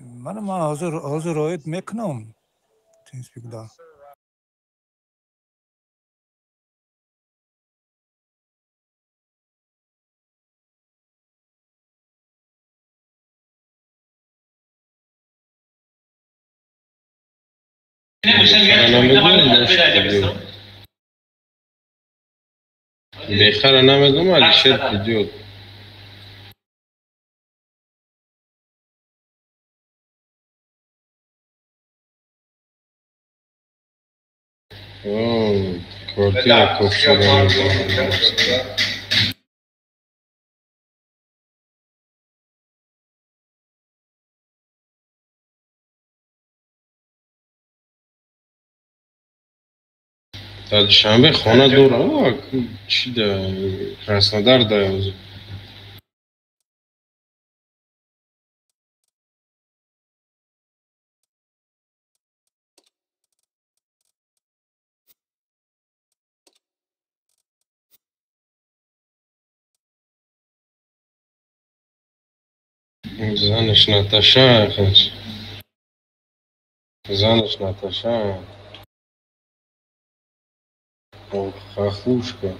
Мана ман ҳозир роид мекунам. TeamSpeak да. Бехара намедонам, Алишер придёт. О, квартира кофта. Дар Душанбе хона дорам, чи да Краснодар да. Занаш Наташа, занаш Наташа. Хохлушка.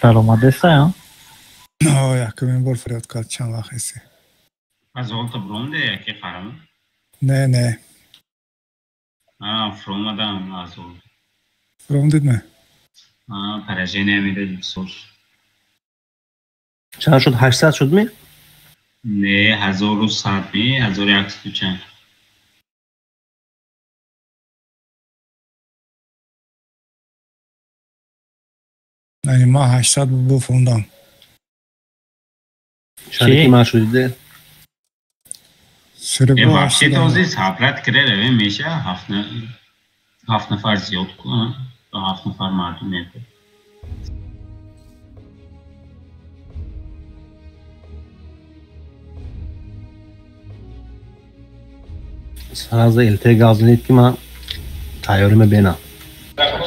Даромадеста, а? Якумин бор фарёд кард чанд вақт эси. Аз олта бромде яке қарам? Не, не. Фромадам аз ол. Фромдид ме? Поражение медад бисёр. Чанд шуд? 800 шуд ми? Не, 1100 ми, 1100 чанд. Яъне ман 800 бу фрондам. Шарики ман шудиде? Вообще този сабрат кире меша ҳафт нафар зиёд ҳафт нафар мардум мебуд. Сразу ЛТ газнит ки ман тайёрима бенам.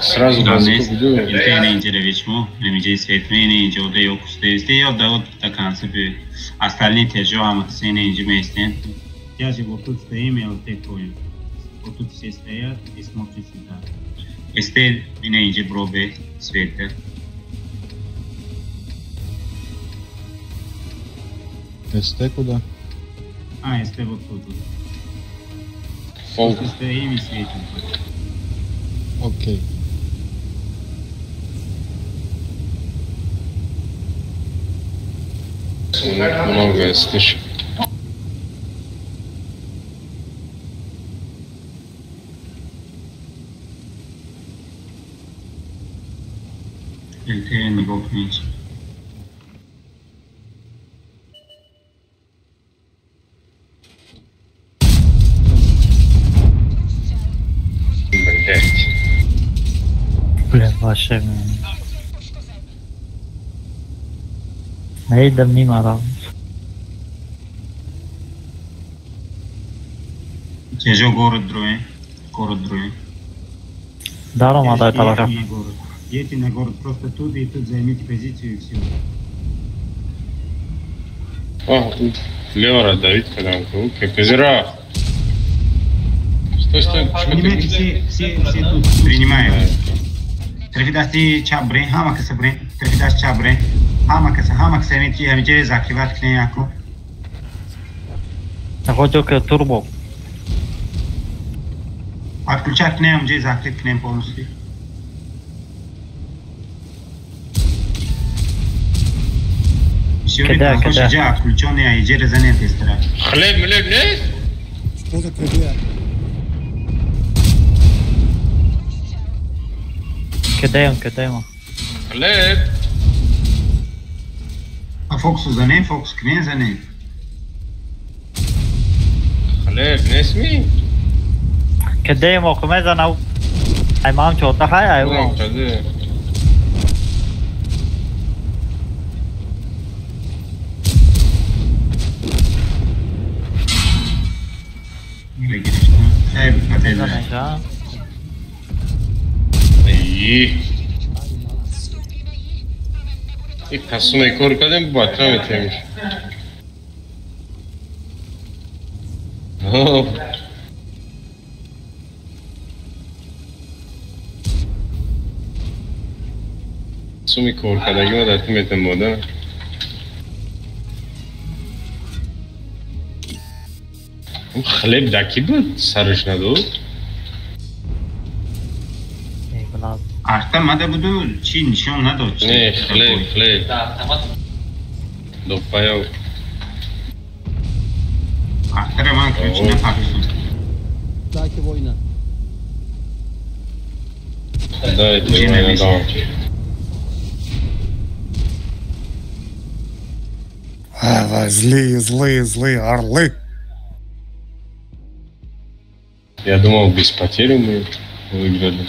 Сразу газку буду. ЛТ не инҷа ремиҷаи светме не инҷа ода ё кустеисте ё да до конца би остальные тежо ҳама касе не инҷа меистен. Я же вот тут стоим и ЛТ кроем. Вот тут все стоят и смотрят сюда. СТ ина инҷа бробе света. СТ куда? А, СТ вот тут. Фолк. Стоим и светим. Окей. Много слышим. ЛТ нигоҳ кунед. Блять. Блин, вообще. Наидам мимо. Чежо город другой. Город другой. Даром отдай талака. Едьте на город, просто тут и тут займите позицию и все. А, Леора давид кадам, КПЗра. Стой, стой, Принимайте все тут. Принимаем. Тарафи чабре, ҳама каса бре, тарафи даст чабре, ҳама каса, ҳама каса мети ҳамиҷа закриват кне яку. Хотел турбо. Отключать кне, ҳамиҷа закрит кне полностью. Кидай, кидай. Иджа отключенный, а иджа резонент истра. Хлеб, млеб, нет? Что за кидай? Кидаем, кидаем. Хлеб. А Фоксу за ним, Фокс кне за ним. Хлеб, не сми? Кидаем, окуме за нау. Ай мам чота хай, ай мам. И касуме кор кардем, батра метемиш. Суми кор кардаги ма дар ту метем мода. Хлеб даки буд, сараш надод? Арта мада буду, чи нишон надод? Не, хлеб, хлеб. Допаял. Арта ман ключ на паксу. Дайте война. Дайте война, да. А, злые, злые, злые орлы. Я думал, без потери мы выиграли.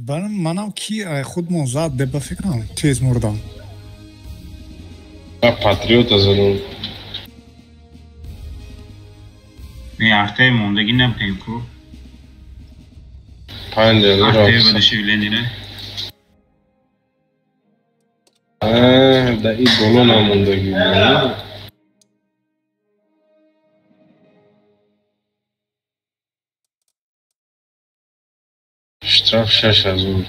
Манам ки худмон зад деба фикрам тез мурдам. А патриота задум. Не, артаи мондаги набудем ку. Панҷ артаи воодушевление не? Да и боло намондаги. Штраф 6000.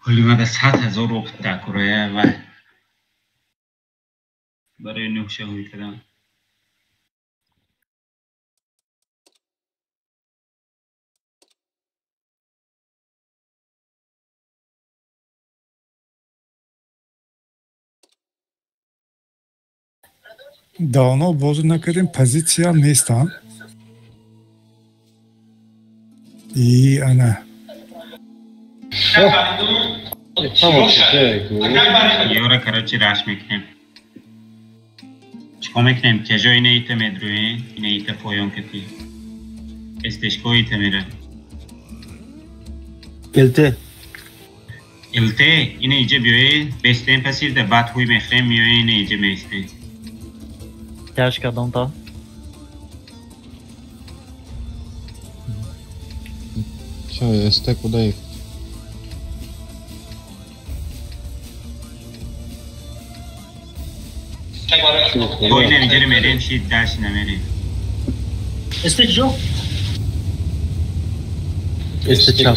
ҳоли мада 100,000 рубл дакурая ва барои нӯҳшаҳоӣ кардан. Давно бозӣ накардем, позитсия нестам. И ана. Ёра, короче, раш мекунем. Чикор мекунем? Кежо ина ита медруем, ина ита поён кати. Эстешко ита мера. ЛТ. ЛТ ина иҷа биёе, бестем пасивда, баъд ҳуй мехрем, миёе ина иҷа меистем. Тяж кардам та. Чё, СТ куда их? То ина иҷа мерем, ши дальше намерем. СТ куҷо? СТ чап.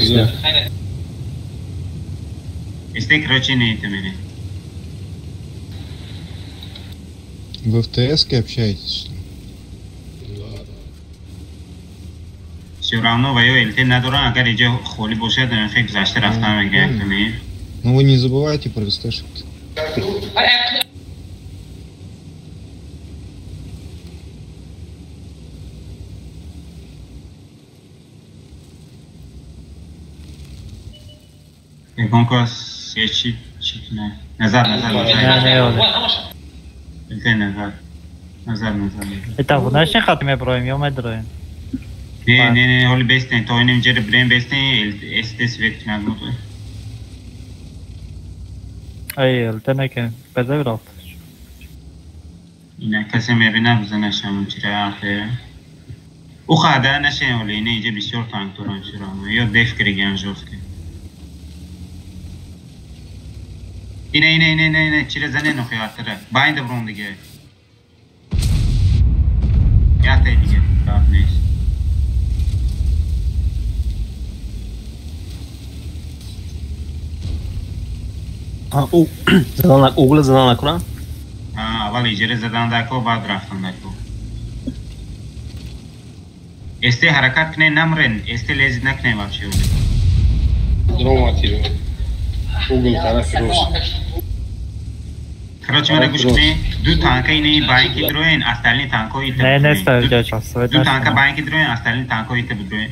СТ, короче, ина ита мерем. Вы в ТС-ке общаетесь, что ли? Все равно ва ё ЛТ надорам, агар иҷа холӣ бошад, хел гузашта рафтан мегӯям кунем. Ну вы не забывайте про СТшек-то. Ягон кас чи не. Назад, назад, назад. ЛТ назад. Назад, назад. Это в нашей хате меброем, ё медроем. Не, не, не, ҳоли бестен, то инем ҷере бирем бестен, СТ свет кунад мотор. Ай, ЛТ неке, беза рафт. Ина касе мебина бизанашам чира ахе. У хада нашем ҳоли, ина иҷа бисёр танк дорам чира. Ё деф кириган жёстко. Ина, ина, ина, ина, ина, чира зане нохи атара. Байнда бром диге. Ятай диге, гап нест. Угла задан накунам? Аввал иҷара задан дако, баъд рафтан дако. СТ ҳаракат кунен, намрен, СТ лезид накунен вообще. Дром атирем. Угл тарафи рост. Короче, мара гӯш кунед, ду танка ини байнки дроен, остальные танко ита. Не, не ставь ҷа. Ду танка байнки дроен, остальные танко ита бидроен.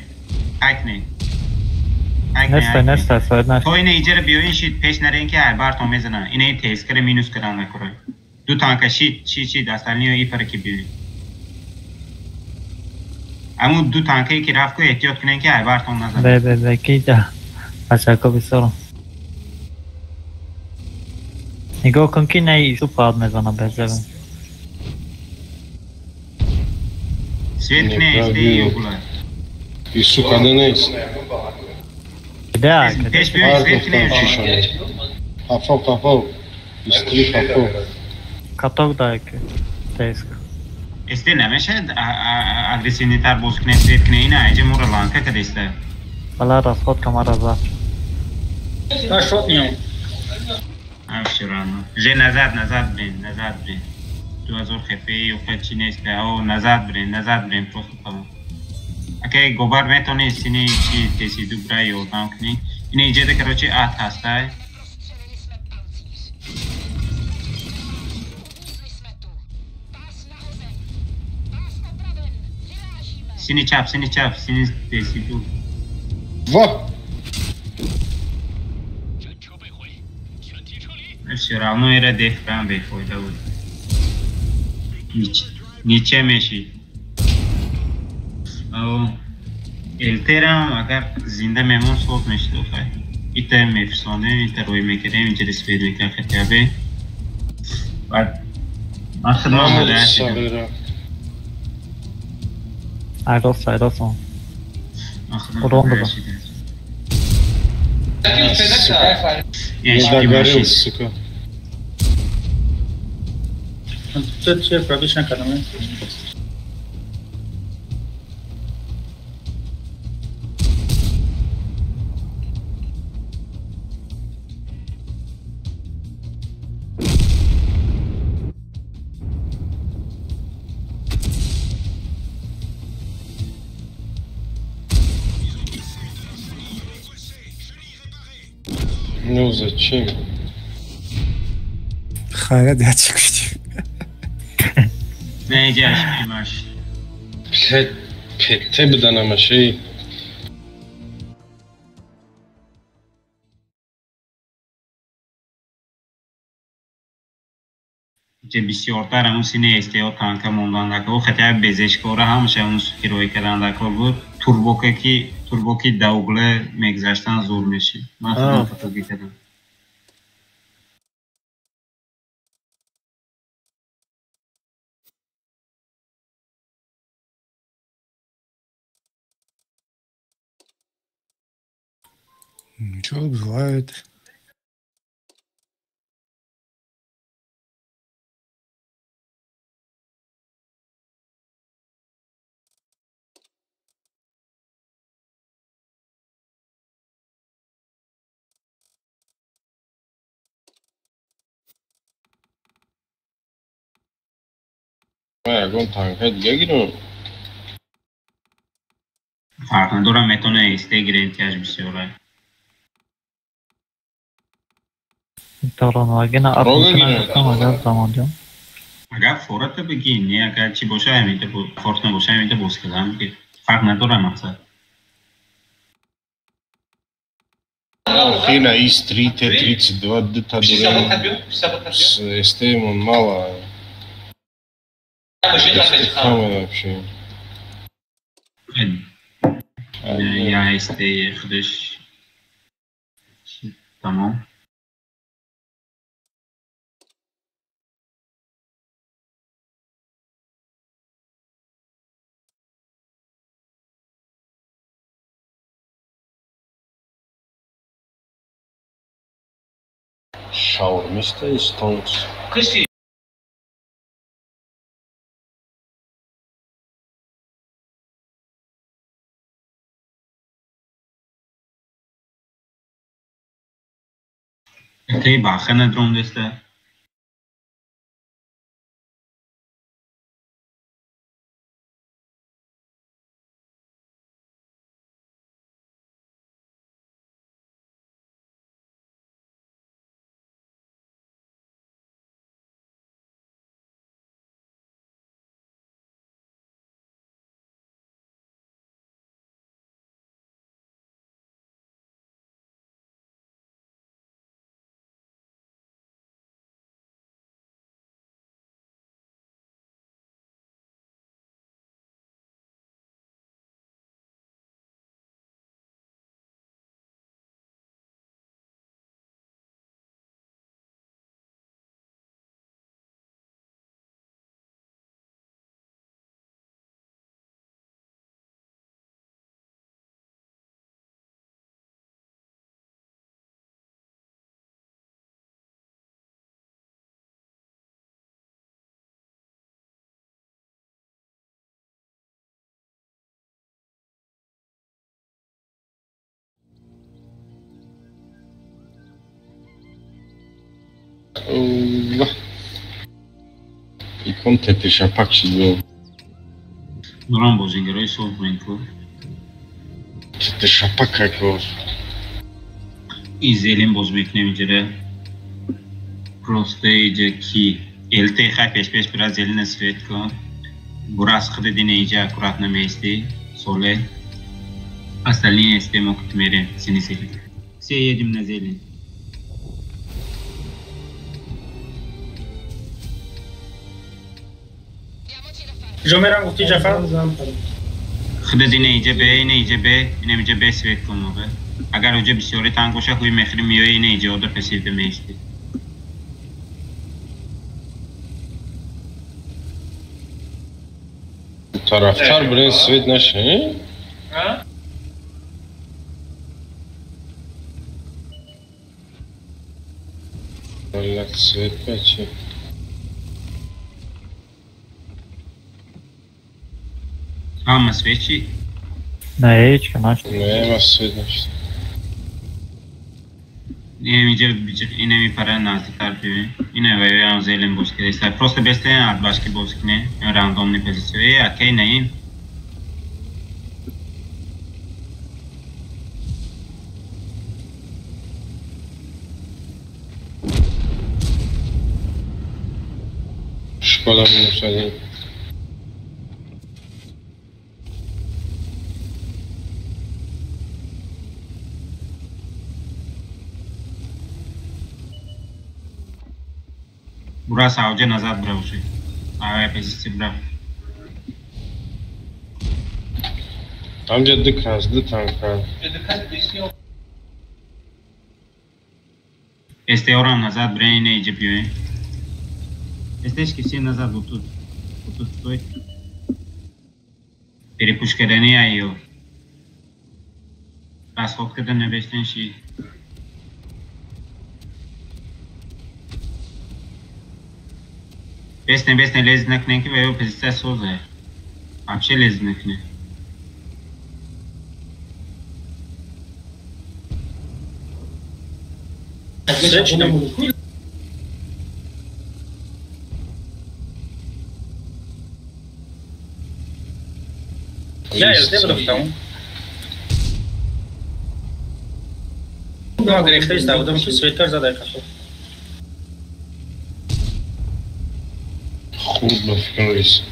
Ҳай кунед. Нестай, нестай, совет нестай. То ина иҷара биёин шид, пеш нарен ки ҳар бартон мезананд. Ина и тескара минус кардан накурай. Ду танка шид, шид, шид, остальные ипара ки биёин. Аму ду танкае ки рафт ку эҳтиёт кунен ки ҳар бартон назанад. Бе, бе, бе, ки ҷа. Бачако бисёрам. Нигоҳ кун ки на ису пад мезанад безебен. Свет кунен, СТ угла. Ису када нест. Да, пеш биёй, свет кунен. Хафо, хафо. Истри хафо. Каток дай ки. Теск. СТ намешад агрессивнитар боз кунен, свет кунен, ина аҷа мура ланка кадеста. Бала расход камара зад. Та шот меом. А всё равно. Же назад, назад, блин, назад, блин. 2000 хп, ё чи нест. О, назад, блин, назад, блин, просто там. Окей, гобар метони сини чи теси дубра ёрдам кунӣ. Ина иҷада, короче, ат ҳастай. Сини чап, сини чап, сини теси ду. Ва! Всё равно ира деф кам бефоида буд. Ниче мешид. Элтерам агар зинда мемон соз мешид охай. Ита мефирсондем, ита рӯй мекардем, инҷа свет мекард хотя бы. Баъд ман хидмат модарам. Айрос, айрос он. Урон Не догорел, сука. Чё пробиш накардам? Ну зачем? Хайра, дядчик, что? Не, дядчик, маш. Блядь, ты бы да на машине. Бисёртар ҳамун сине СТО танка мондан дакор, хотя безешкора ҳамаша ҳамун гирой кардан дакор буд. Турбоки даугле мегзаштан зур мешид. Ман худам фотография кардам. Ничего, бывает. Ягон танка дига гирам. Фарқ надорам, метавона СТ гирем, тяж бисёра. Таронвагина агар замонҷон. Агар фората бигӣ, не агар чӣ боша, ҳаминта форт набоша, ҳаминта боз кардам. Фарқ надорам мақсад. Хина ИС-3, Т-32, Д дорем. С СТ-мон мало. Вообще. Я СТ худаш. Тамом. Шаурмиста из Тонкс. Окей, баха на дрон деста. Allah. Икон тетишапак шуд. Нуран бозингарои соф бинку. Тетишапак как И зелен боз мекунем инҷара. Просто иҷа ки ЛТ хай пеш-пеш бира зелена свет кун. Бурас худ дине иҷа аккуратно меисти. Соле. Остальные СТ могут мерем. Сини зелен. Все едем на зелень. Куҷо мерам гуфти Ҷафар? Худа дине иҷа бе, ине иҷа бе, ине иҷа бе свет кун моға. Агар уҷа бисёри танк боша, ҳуй мехӯри миёи ине иҷа ода пасида меисти. Тарафтар блин свет наша, А? Блядь, свет качи. Ҳама свечи? Не, ҳеч ки нашд. Не, ма свет нашд. Инами инами пара наздиктар биёем. Ина ваёям зелен боз кида. Просто бестен адбашки боз кине. Рандомный позиция. Э, окей, наим. Шкода минус один. Бура савҷа назад бира уже. Авай позиция бира. Амҷа ду кас, ду танка. СТО-рам назад бира, ине иҷа биёем. СТшки все назад вот тут. Вот тут стой. Перепуш кардани айё. Расход карда набестен ши. Бесне, бесне, лез накне ки ваё позиция созае. Вообще лез накне. Я ЛТ буду. Ма гирифта иста будам ки светар задай қафо. Хуб ба фикрам рис.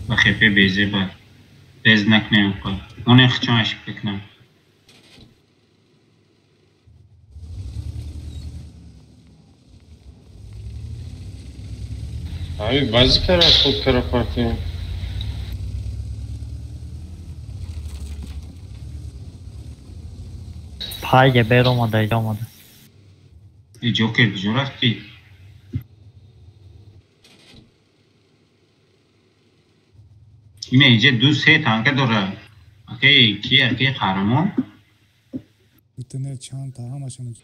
Ба хепе безе ба. Без накнем қа. Оне хчон ошибка кнам. Ами бази кара худ кара партия. Пайге бер омада, иҷа омада. Э, Ҷокер куҷо рафтӣ? Ина иҷа ду се танка дора. Акай ки акай қаҳрамон? Битне чанд та ҳамашон.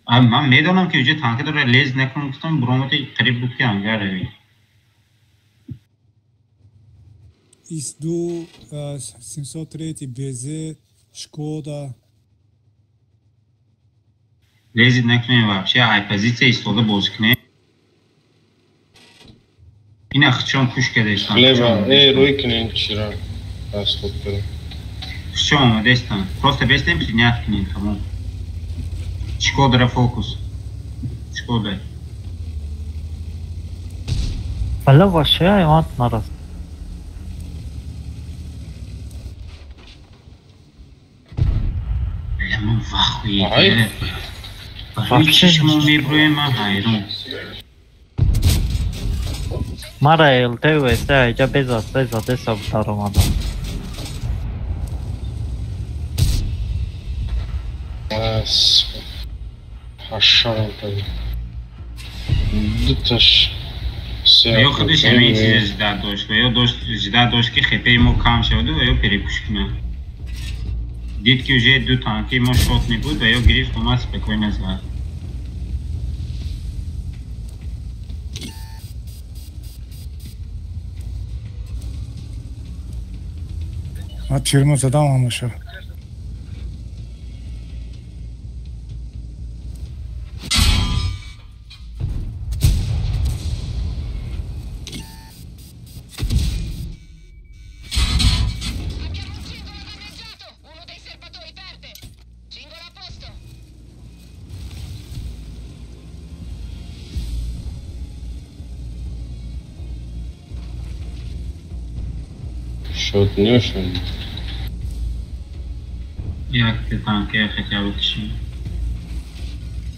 А ман медонам ки иҷа танка дора, лез накун гуфтам, буромади қариб буд ки ангар равӣ. ИС-2, 703 БЗ, Шкода. Лезид накунем вообще, ай позиция истода боз кунем. Ина хчон пуш кардестан. Хлеба, э, рӯй кунем чира расход кардем. Хчон омадестан. Просто бестем принять кунем, тамом. Шкодара фокус. Шкода. Валла вообще аймат нарас. Бля, ман вахуе. Вообще шумо меброем, ман ҳайрон. Мара ЛТ ва СТ иҷа безад, безад, ҳисоб даромадам. Бас ҳашарам кардем. Дуташ ё худаш ҳамин чиза жида дошт ва ё дошт жида дошт ки хепаи мо кам шаваду ва ё перепуш кунад. Дид ки уже ду танки мо шот мебуд ва ё гирифт омад спокойно зад. Ман тирмо задам ҳамаша. Шот нёшон. Як танка хотя бы киши.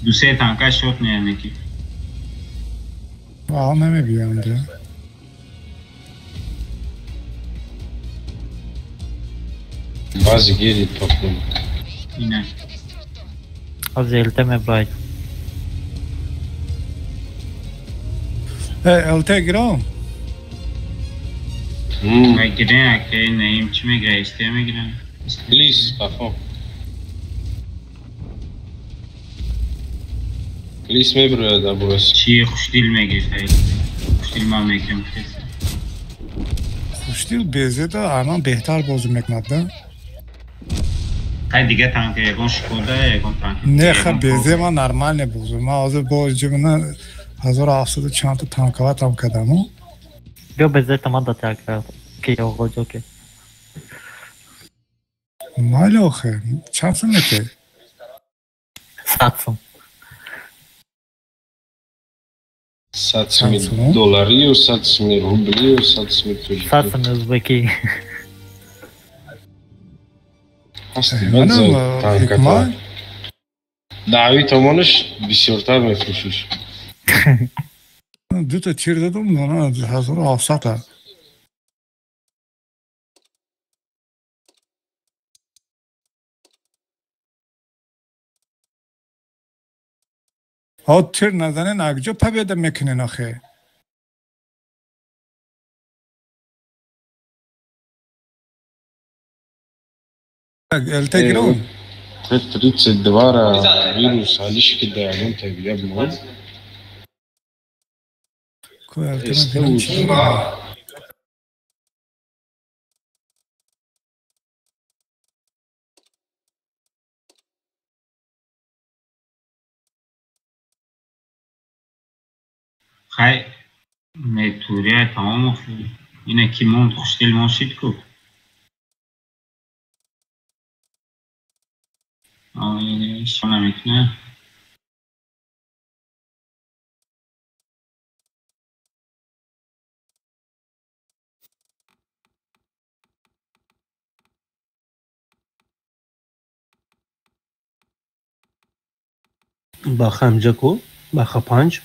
Ду се танка шот не неки. Вау, намебиям да. Бази гирит пакун. Ина. Аз ЛТ мебрайд. Э, ЛТ гирам. Мегирем, окей, наим чӣ мегирам, СТ мегирам. Лис, қафо. Лис меброяд абурас. Чӣ хушдил мегирифт, хушдил ман мегирам. Хуштил безеда айман беҳтар бозӣ мекунад, да? Хай дига танка ягон Шкода, ягон танк. Не, ха безе ман нормально бозӣ. Ман ҳозир бо ҷимна 1700 чандта танковатам кардаму. Биё безе таман да так ки оғоҷо ки. Майли охе, чанд сум метӣ? 100 сум. 100 суми долларӣ ё 100 суми рублӣ ё 100 суми тоҷикӣ? 100 суми узбекӣ. Ҳикмат? Даъви томонаш бисёртар мефурӯшиш. Дута тир дадум, 1700-та. Ҳо тир назанен акҷо победа мекунен охе. ЛТ гиром? Т-32-ра вирус алиш ки да ягон табиат монд. Ко ЛТ гиром чӣ? Хай метурия тамом ина ки монд хуштил мон шид ку. Ишо намекуна. Баха ҳамҷа ку? Баха 5.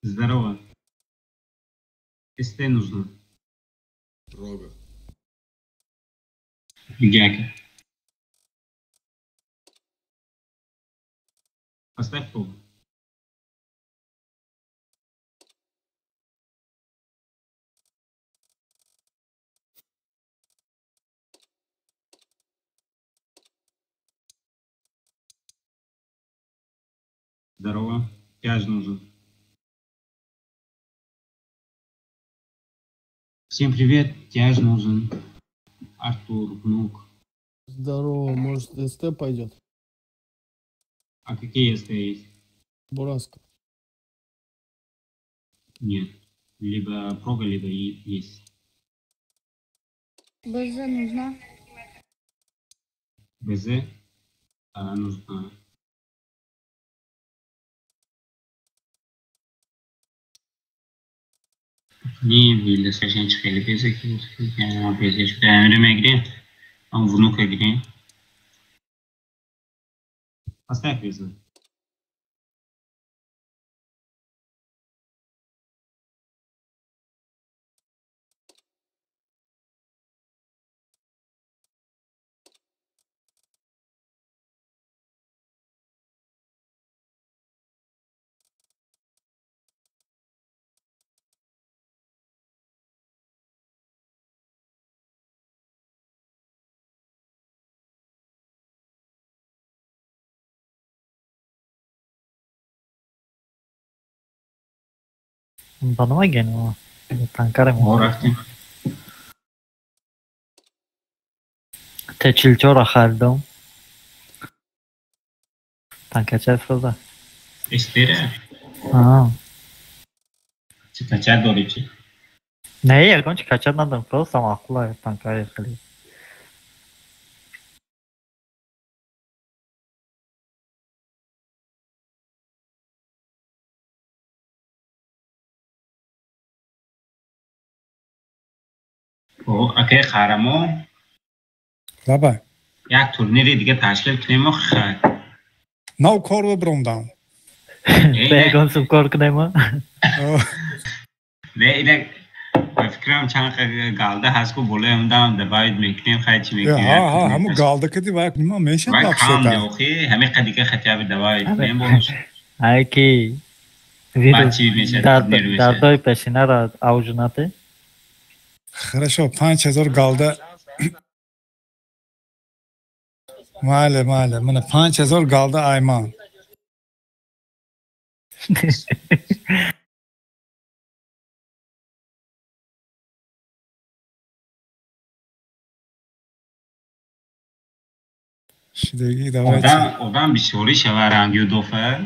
Здорово. СТ нужно. Рога. Гяка. Поставь пол. Здорово. Тяж нужен. Всем привет, тяж нужен. Артур, внук. Здорово, может СТ пойдет? А какие СТ есть? Бураска. Нет, либо прога, либо есть. БЗ нужна. БЗ? А, нужна. Не, вилдасашин хеле безе ки безе шуда амиро мегирем, ам внука гирем. Поставь безе. Ба намегӯем, танкаре Мо рафтем. Т-44 харидам. Танкача фроза. Эстера? Аа. Чӣ кача дорӣ чӣ? Не, ягон чӣ кача надорам, просто маъқула танкаре хеле. Акай Қаҳрамо. Лаба. Як турнири дига ташкил кунем хай. Нав кор биброндам. Ба ягон сум кор кунем? Не, ина ба фикрам чанд галда ҳаст ку болои ҳамдам добавить мекунем, хай чӣ мекунем. Ҳа, ҳа, ҳаму галда кади ва як нима мешад Вай кам вообще-то. не охи, ҳамин қа дига хотя бы добавить кунем болош. Ай ки Баъд чӣ мешад, турнир мешад. дардои пешинаро авҷунате. Хорошо, 5000 галда. Майли, майли, мана 5000 галда айман. Шидагӣ, давайте. Одам бисёрӣ шава рангю дофа.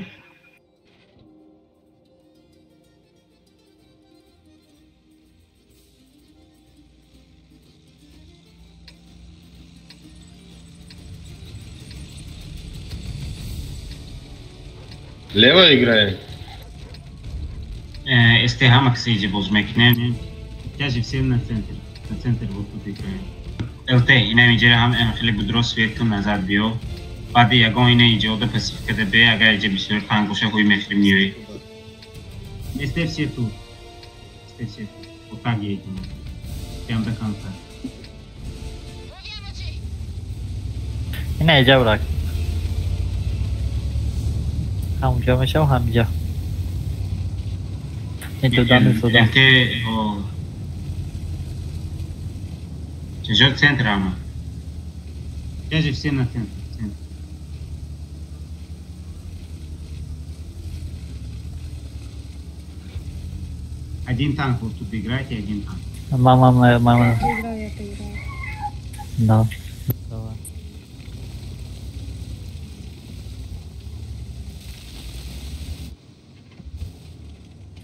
Лево играем. СТ ҳама касе иҷа боз мекунем. Тяжи все на центр. На центр вот тут играем. ЛТ, инам иҷара ҳам хеле будро свет кун назад биё. Баъди ягон ина иҷода пассивка да бе, агар иҷа бисёр танк боша ҳуй мехӯрим миёӣ. СТ все тут. СТ все тут. Вот так едем. Прям до конца. Ина иҷа брак. Ҳамҷо мешав, ҳамҷо. ЛТ, Чужой центр, ама. Я же все на центр. Центр. Один танк вот тут играйте, один танк. Мама, мама. Я играю, я играю. Да. Давай.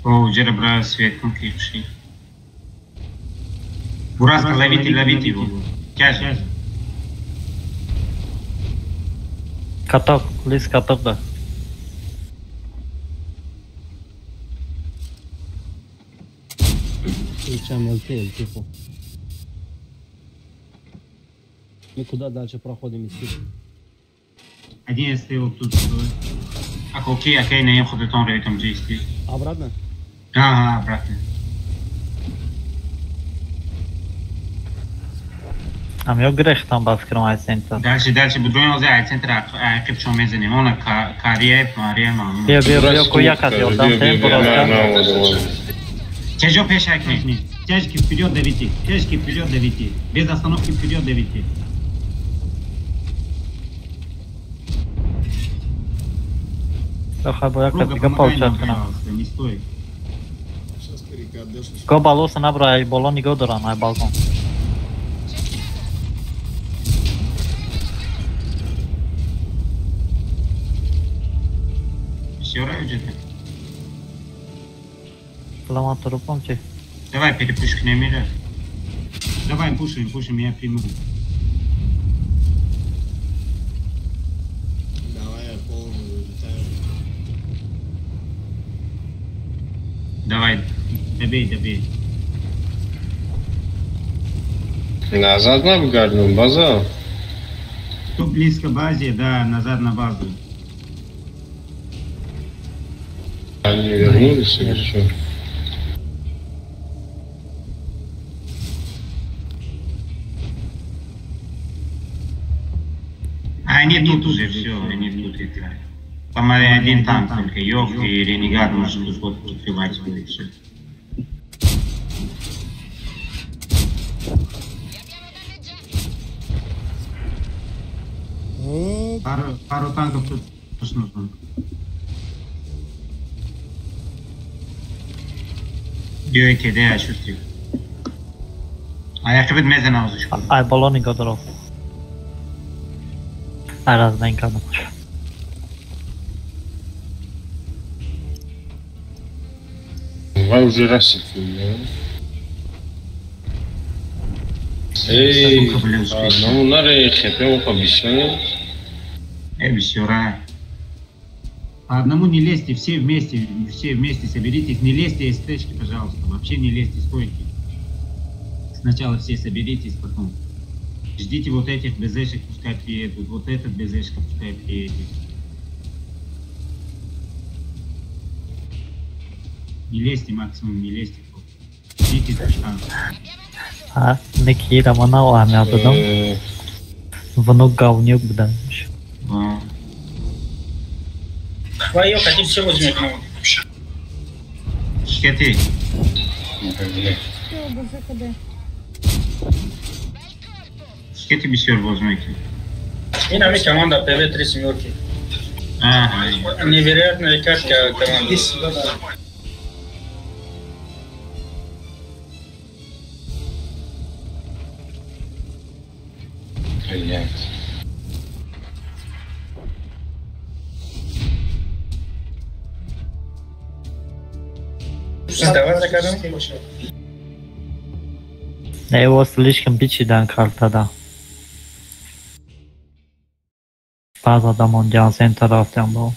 О, уже брал свет, киши. Бураска, ловите, ловите его. Тяжи. Каток, лист каток, да. Включаем ЛТ, ЛТ. Мы куда дальше проходим? Один СТ вот тут. Окей, окей, на ход там рядом действий. Обратно? Ага, обратно. Ам грехтам ба фикрам ай центр. Дальше, дальше, будроем озе ай центр ақиб шо мезанем. Она кария, мария, мам. Биё, биё, биё, ку як аз ёрдам тем, просто. Тяжё пеш акни. Тяжки вперед давите. Тяжки вперед давите. Без остановки вперед давите. Хай бо як аз дига получат кунам. Не стой. Го балоса набра, ай боло нигоҳ дорам, ай балкон. Давай перепушкни мира. Давай пушим, пушим, я приму. Давай я полный улетаю. Давай, добей, добей. Назад на гарну базу. Кто близко базе, да, назад на базу. Они вернулись или что? Они тут уже все, они тут играют. Там один танк только, Йох и Ренегат может тут вот прикрывать и все. Пару танков тут нужно. Биёйте, да, чувствую. А я хабит мезена озучку. Ай, баллоны готов. Ай, раз на инкаду. Давай уже рассекли, да? Эй, одному наре хепему побещали. Эй, бисюра. По одному не лезьте, все вместе соберитесь. Не лезьте из стречки, пожалуйста. Вообще не лезьте, стойте. Сначала все соберитесь, потом. Ждите вот этих БЗшек, пускай приедут. Вот этот БЗшка пускай приедет. Не лезьте, максимум, не лезьте. Ждите танк. А, Ники, Романау, а додам. Внук говнюк, да. Твое хотим все возьмем. Шкеты. Шкеты бисёр возьмете. И нами команда ПВ-3 семерки. Ага. Невероятная катка команды. Блять. Сдавать закадом? Его слишком пичидан картада. Баъз одамон ҷансен тарафтан бо.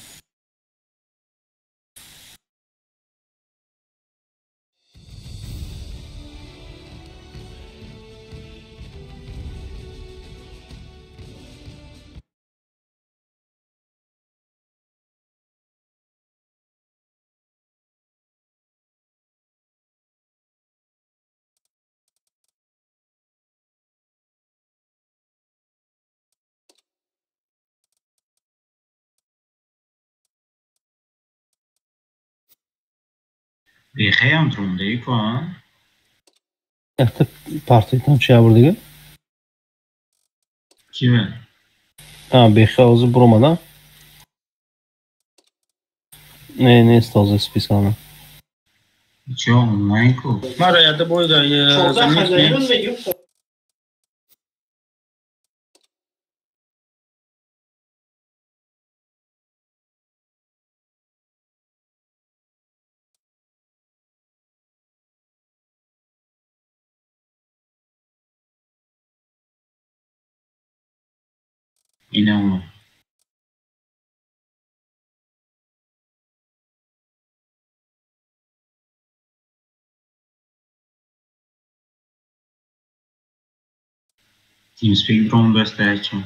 Бехаям трундаи ку, а? Якта партиятон чи аввардига? Киве? А, беха ҳозир буромада? Не, нест ҳозир списана. Чо, онлайн ку? Мара яда бойда замит. Ина TeamSpeak дрон достачу.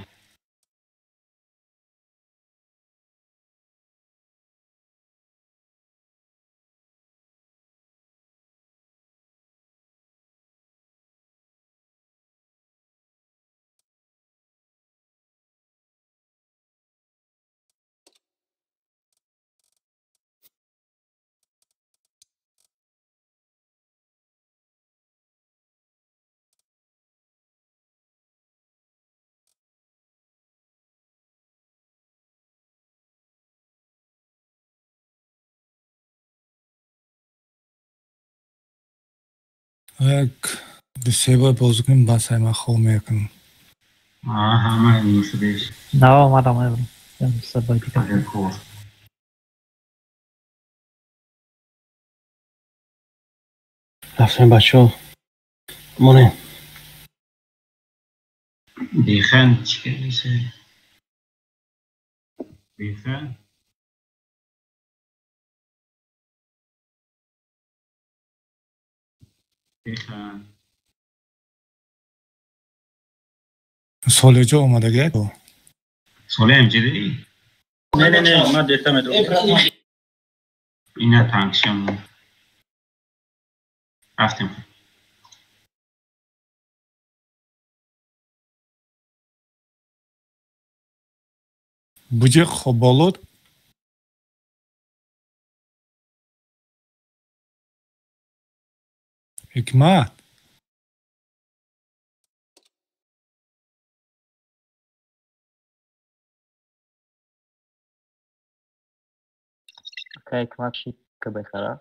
Як ду-се бор бозӣ кунем, бас ай ман хоб мекунам. Ҳама нушудеш. На, омадам, омадам. Се бор дигар. Рафтем бачаҳо. Монем. Бехан чӣ кардиса? Бехан? Бехан. Солеҷо омадагӣ? Солеам ҷидӣ? Не, не, не, ман дета медонам. Ина танкшам. Рафтем. Буҷиқ хоболуд? Ҳикмат? Ҳикмат шид ки бехара?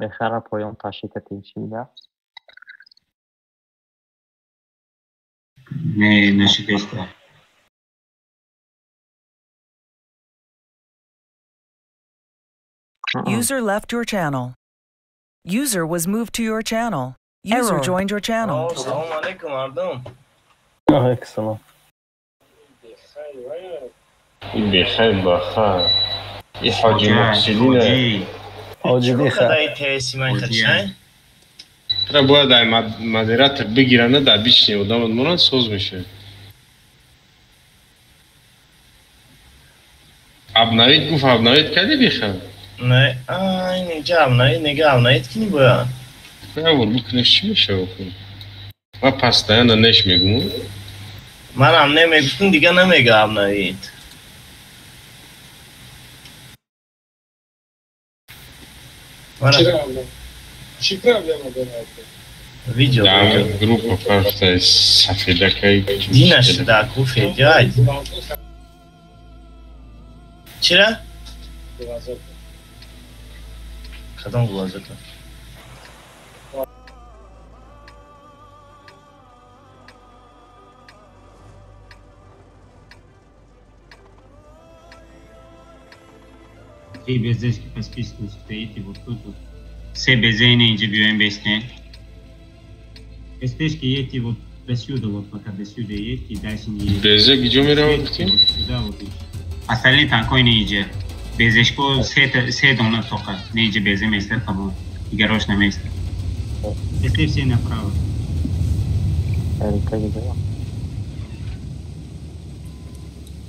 Бехара поён ташита тинчида? Не, нашидеста. User left your channel. User was moved to your channel. User joined your channel. Салом алейкум, мардум. Алейкум салом. Бехайр, бахайр. И ҳоҷи Муҳсинина. Ҳоҷи беха. Тра бояд ай модератор бигиранда дар бични одамот монанд соз мешавад. Обновить гуфт, обновить кардӣ беха? Не, ай, нега обновить, нега обновить кини бояд. Явор бикунеш чӣ мешавад? Ман постоянно неш мегум. Манам намегуфтум, дига намега обновить. Чӣ проблема дорад? Видео. Да, группа просто сафедакай. Дина шуда ку федяй. Чира? Кадом глазота? Три БЗшки по списку стоите вот тут вот. Все БЗ не инҷа биёем бестен. СТшки едьте вот до сюда, вот пока до сюда едьте, дальше не едьте. БЗ где меравад гуфтем? Сюда вот. Остальные танкои не инҷа. БЗшко се дона тоқа. Не инҷа БЗ места тамом. Дигарош наместа. СТ все направо.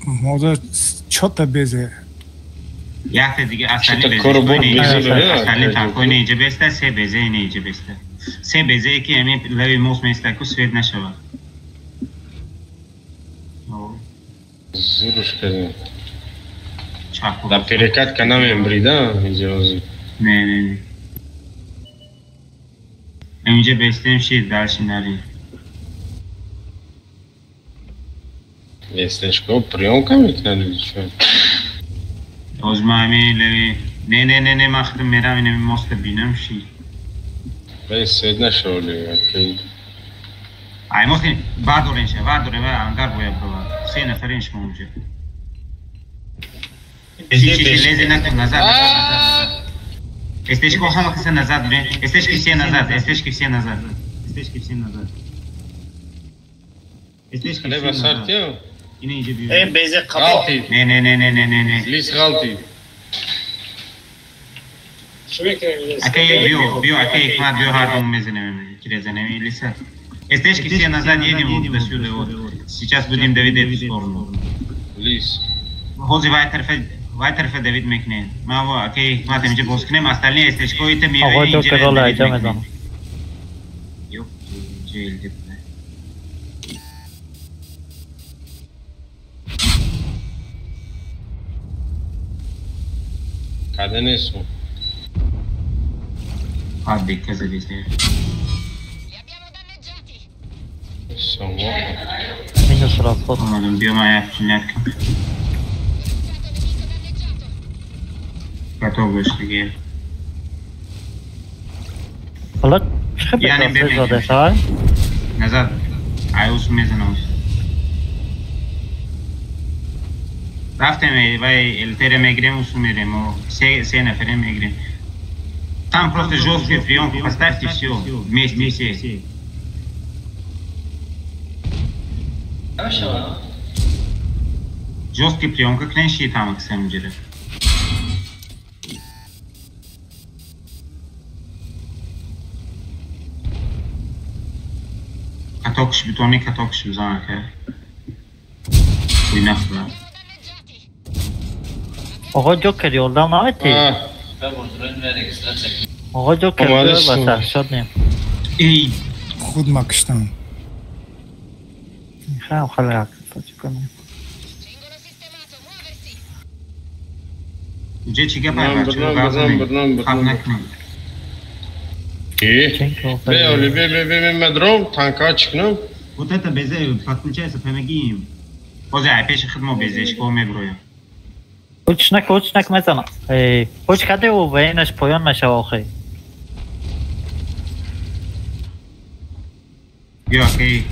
Мода чота безе. Яхте дига остальные БЗ. Остальные танкои не инҷа беста, се БЗ не инҷа беста. Се БЗ ки ами леви мост места ку свет нашава. Зуруш кардем. Да перекатка намембри, да? Инҷа Не, не, не. Инҷа бестем шид, дальше нари. Естешко, приёмка мекунад или чё? Оз ма ами леви... Не, не, не, не, ма худам мерам, инами моста бинам шид. Бе, свет нашава ли, окей. Ай, мост бардорен ша, бардорен, ангар бояд бровад. Се нафарен шумо унҷа. Лезе накун, назад, назад, назад. СТшко ҳама каса назад, СТшки все назад, СТшки все назад. СТшки все назад. СТшки все назад. Ина инҷа биё. Э, безе қабо. Не, не, не, не, не, не, не. Лис ғалти. Акай биё, биё, акай Ҳикмат биё, ҳар дом мезанем, кирезанем лиса. СТшки все назад едем вот до сюда вот. Сейчас будем давить эту сторону. Лис. Ҳозир вай тарафа давид мекунем. Ма во акай Ҳикмат инҷа боз кунем, остальные СТшко ита меоем инҷа. Оғои доктор рола айҷа мезанам. Ёп, инҷа элди. Каде несу? Пади, каза дисне. Само. Минус расход. Омадам, биё ман як чинятка. Готов бош диге. Ҳоло чӣ бе зада шай? Назад. Ай ус мезанам. Рафтем вай ЛТР мегирем, усу мерем, се нафаре мегирем. Там просто жесткую приемку поставьте, все, вместе все. Жесткий приемка кнеши там к самому. Катокш битони катокш бизан ка. Буйнафла. Оғо Ҷокер ёрдам наметӣ? Оғо Ҷокер ба саршод нем. Эй, худ ма киштам. Хам халақ тоҷиконем. Уҷа чӣ гап ай бачаҳо гап накунем. Бе, оли, бе, бе, бе, мадром, танка чикнам. Вот это безе, подключайся, помоги им. Ҳозир ай пеши худ мо безешко меброем. Ҳуч наку, ҳуч наку мезанам. Эй, ҳуч каде ӯ вайнаш поён нашава охи. Биё, окей.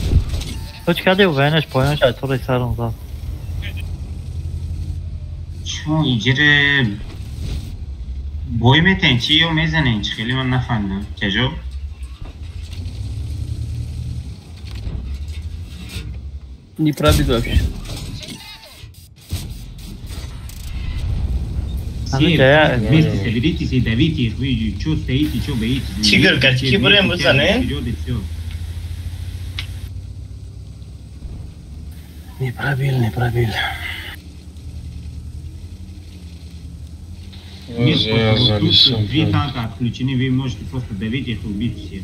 Ҳуч каде ӯ вайнаш поён шава, тури сарам зад. Чун иҷире бой метен чӣ ё мезанен чӣ хеле ман нафаҳмидам. Каҷо? Не пробит вообще. Все вместе соберитесь и давите их, вы что стоите, что боитесь. Тигр, качки бурем бизанем? Вперед и все. Не пробил, не пробил. Нет, просто тут три танка отключены, вы можете просто давить их и убить всех.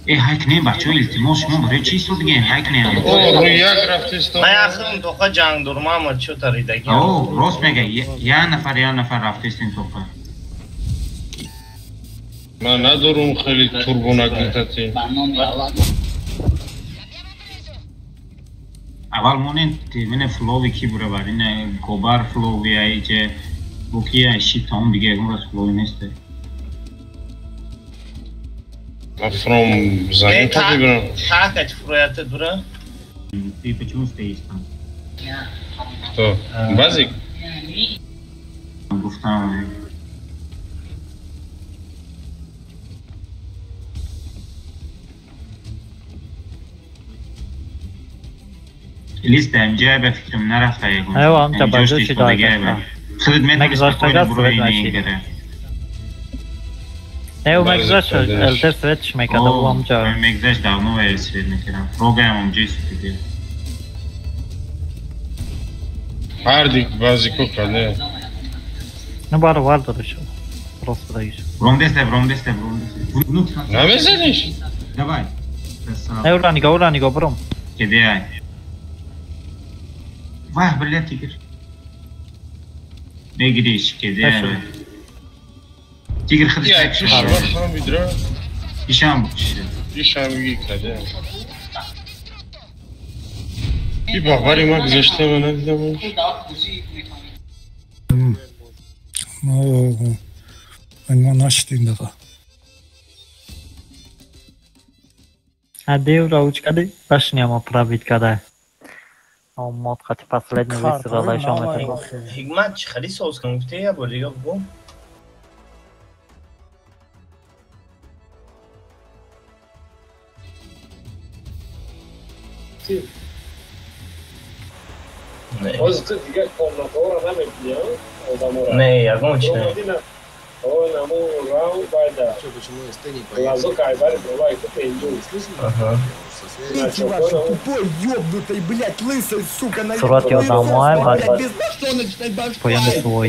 Эй, хайкне, бачо, илтимос, шумо барои чӣ истодиген, хайкне? О, рӯяк рафтисто. Ман ахирм тоқа ҷанг дурмам, чӯ таридаги. О, рост мега, я нафар рафтистин тоқа. Ман надорум хеле турбо нагнетати. Аввал монен мене флови ки буравар, ина гобар флови айҷе, букия ши тамом дига ягон раз флови несте. Афром занята бибирам. Так, фроята дура. Ты почему стоишь там? Кто? Базик? Гуфтам. Лист МЖ ба фикрам нарафта ягон. Айва, амҷа баҷо чи дорад? Худат метавонӣ спокойно бурои нигаре. Не, мегзашт ЛТ светш мекарда бу амҷа. Мегзашт давно свет мекардам. Рогаям амҷа сутиди. Ҳардик баъзе ко каде. Ну баровар дориш. Просто даиш. Бромдесте, бромдесте, бромдесте. Внук. Намезаниш? Давай. Не, ура нига, ура нига, бром. Кеде ай. Вах, блядь, тигр. Мегириш, кеде. Тигр худаш я ишам букши. Ишам каде. И бавари ма гузашта ма надидам. Ну, ма нашид ин дафъа. А дев рауч кади? Башня ма пробит када. Мод хати последний выстрел дайшон метавон. Ҳикмат чӣ хеле соз кун гуфте я бор дига бу. Боз ту дигар комнатаҳоро намебинӣ, одаморо? Не, ягон чи не. Он аму рав байда. Глазок айбари бровай ку пенҷу. Ага. Тупой, ёбнутый, блядь, лысый, сука, на Сурати одамоай бад. Поёни свой.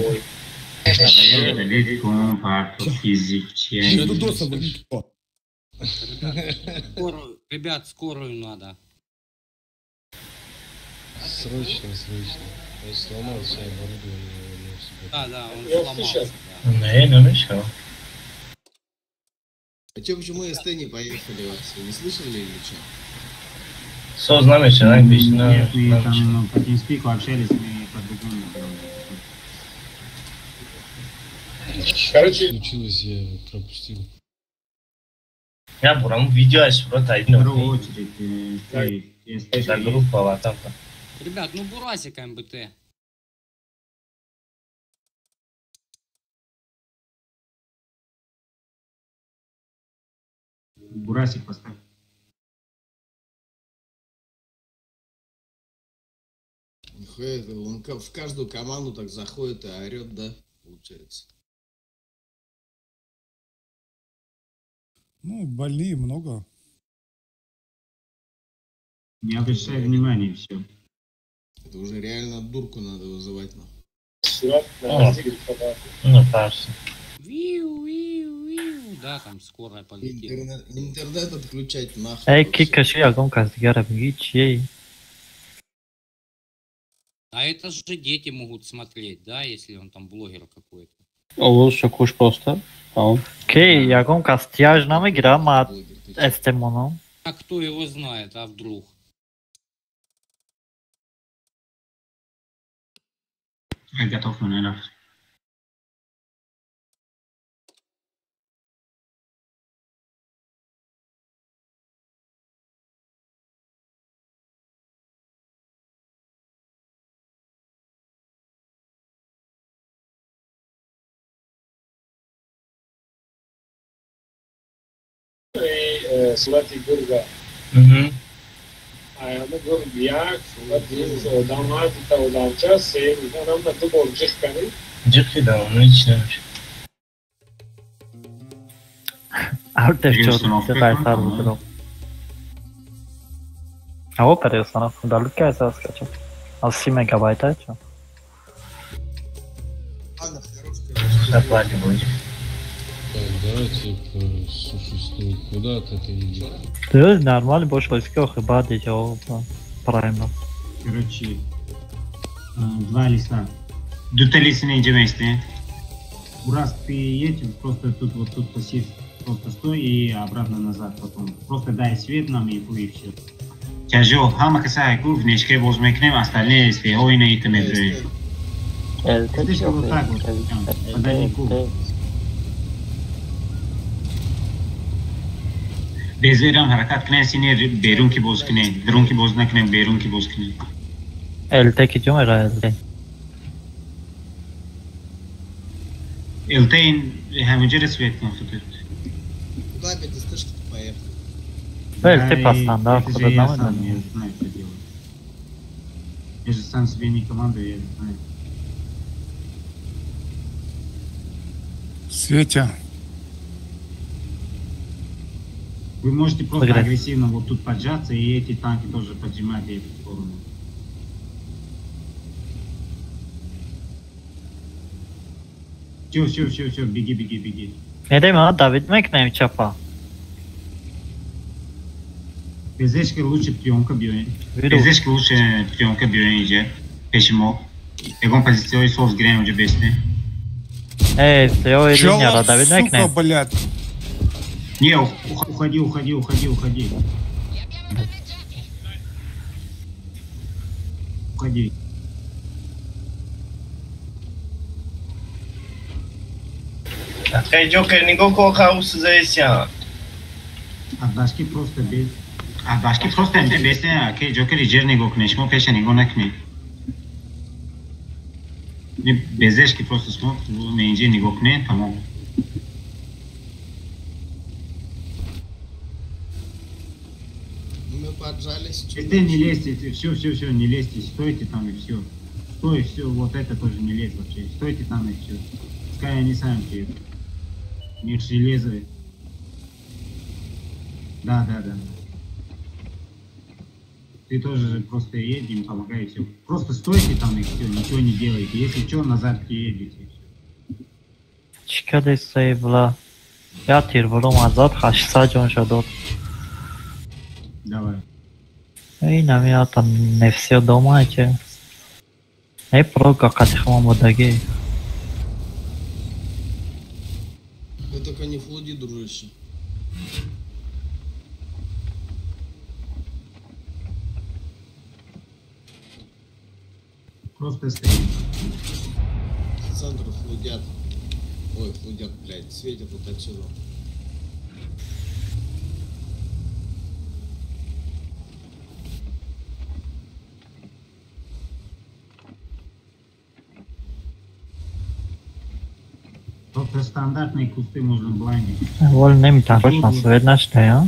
Ребят, скорую надо. Срочно, срочно. Он сломал все оборудование. Да, да, он сломался. Не, намешал. А че, почему СТ не поехали вообще? Не слышали или что? Соз намешал, Нет, мы там по TeamSpeak общались, мы по-другому делали. Короче, случилось, я пропустил. Я бурам видео аш просто один. Вторую очередь. Это группа WhatsApp. Ребят, ну Бурасик МБТ. Бурасик поставь. Нихуя, это он в каждую команду так заходит и орет, да, получается? Ну, больные много. Не обращай внимания, все. Это уже реально дурку надо вызывать, нахуй. Ну, кажется. Виу, виу, виу. Да, там скорая полетела. Интернет отключать нахуй. Эй, ки каши ягон кас дигара мегӣ чие? А это же дети могут смотреть, да, если он там блогер какой-то. Овозша куш просто. Тамом. Ки ягон кас тяж намегира ма эстемоном. А кто его знает, а вдруг? Я готов, наверное. Сурати гурга. Аяма гург як, сурати одам ҳар дута одамча, се мегӯям ду бор ҷиқ кардӣ. Ҷиқ кардам, ну ҳеч намешад. Алтер чор буд. Аво переустановку удалить кайса скачать. А 7 мегабайт а чё? Заплатим будет. Так, давайте существует куда-то это идет. Да, нормально, больше войска бад идёт, правильно. Короче, два листа. Дута листа не идем вместе. Ураз, ты едь, просто тут вот тут пассив, просто стой и обратно назад потом. Просто дай свет нам и все. Чажо, хама касай кув, нешке возьмем, остальные СТО и на итаме. Это вот так вот, подалеку. Безерам ҳаракат кунем, сине берун ки боз кунем, дарун ки боз накунем, берун ки боз кунем. ЛТ ки ҷо мера ЛТ? ЛТ ҳаминҷо свет кун худат. Куда опять СТшки-то поехали? ЛТ по стандарту, Это же я сам, я знаю, что делать. Я же сам себе не командую, я не знаю. Светя. Вы можете просто агрессивно вот тут поджаться, и эти танки тоже поджимать в эту сторону. Все, все, все, все, беги, беги, беги. Мерем, Давид мекнем чапа. Пезешки лучше приемка биёен. Пезешки лучше приемка биёен иҷа. Пеши мо. Ягон позициои соз гирем уҷа бесте. Эй, ё линияра Давид мекнем. Сука, блядь. Не, уходи, уходи, уходи, уходи. Уходи. Эй, Джокер, нигоҳ кун хаус заесян. Адашки просто без. Адашки просто инҷа бесте, ки Джокер иҷер нигоҳ кунед, шумо пеша нигоҳ накунед. Безешки просто шумо инҷа нигоҳ кунед, тамом. Мы поджались. Это не лезьте, все, все, все, не лезьте, стойте там и все. Стой, все, вот это тоже не лезь вообще. Стойте там и все. Пускай они сами приедут. У них железо. Да, да, да. Ты тоже просто едем, помогай и все. Просто стойте там и все, ничего не делайте. Если что, назад приедете. Чикаде сейвла. Я тирволом азад 800 ҷон шадод. Давай. Эй, намеята не все дома эти. Эй, прога катихмам бодаги. Ты только не флуди, дружище. Просто стоит. Центр флудят. Ой, флудят, блядь, светят вот отсюда. Просто стандартные кусты можно блайндить. Вол немитан свет наштая.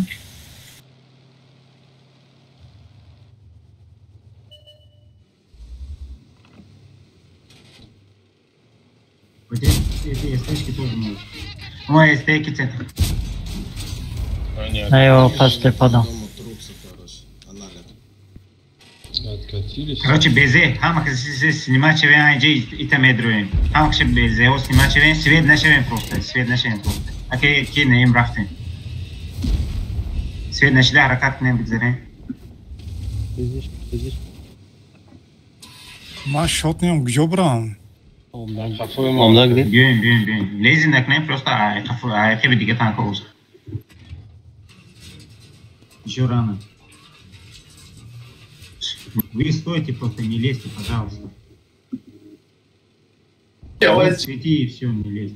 Вот эти СТшки тоже могут. Ой, СТки центр. Айо, пасте падам. Короче, безе, ҳама снимать чевен, айҷа ита медроем. Ҳама кше безе, о снимать чевен, свет нашевен просто, свет нашевен просто. Аке ки неим рафтем. Свет нашида ҳаракат кунем бигзарем. Ман шот неам, куҷо бирам? Биёем, биёем, биёем. Лези накунем, просто айқиби дига танка оз. Ещё рано. Вы стойте, просто не лезьте, пожалуйста. Свети и все, не лезь.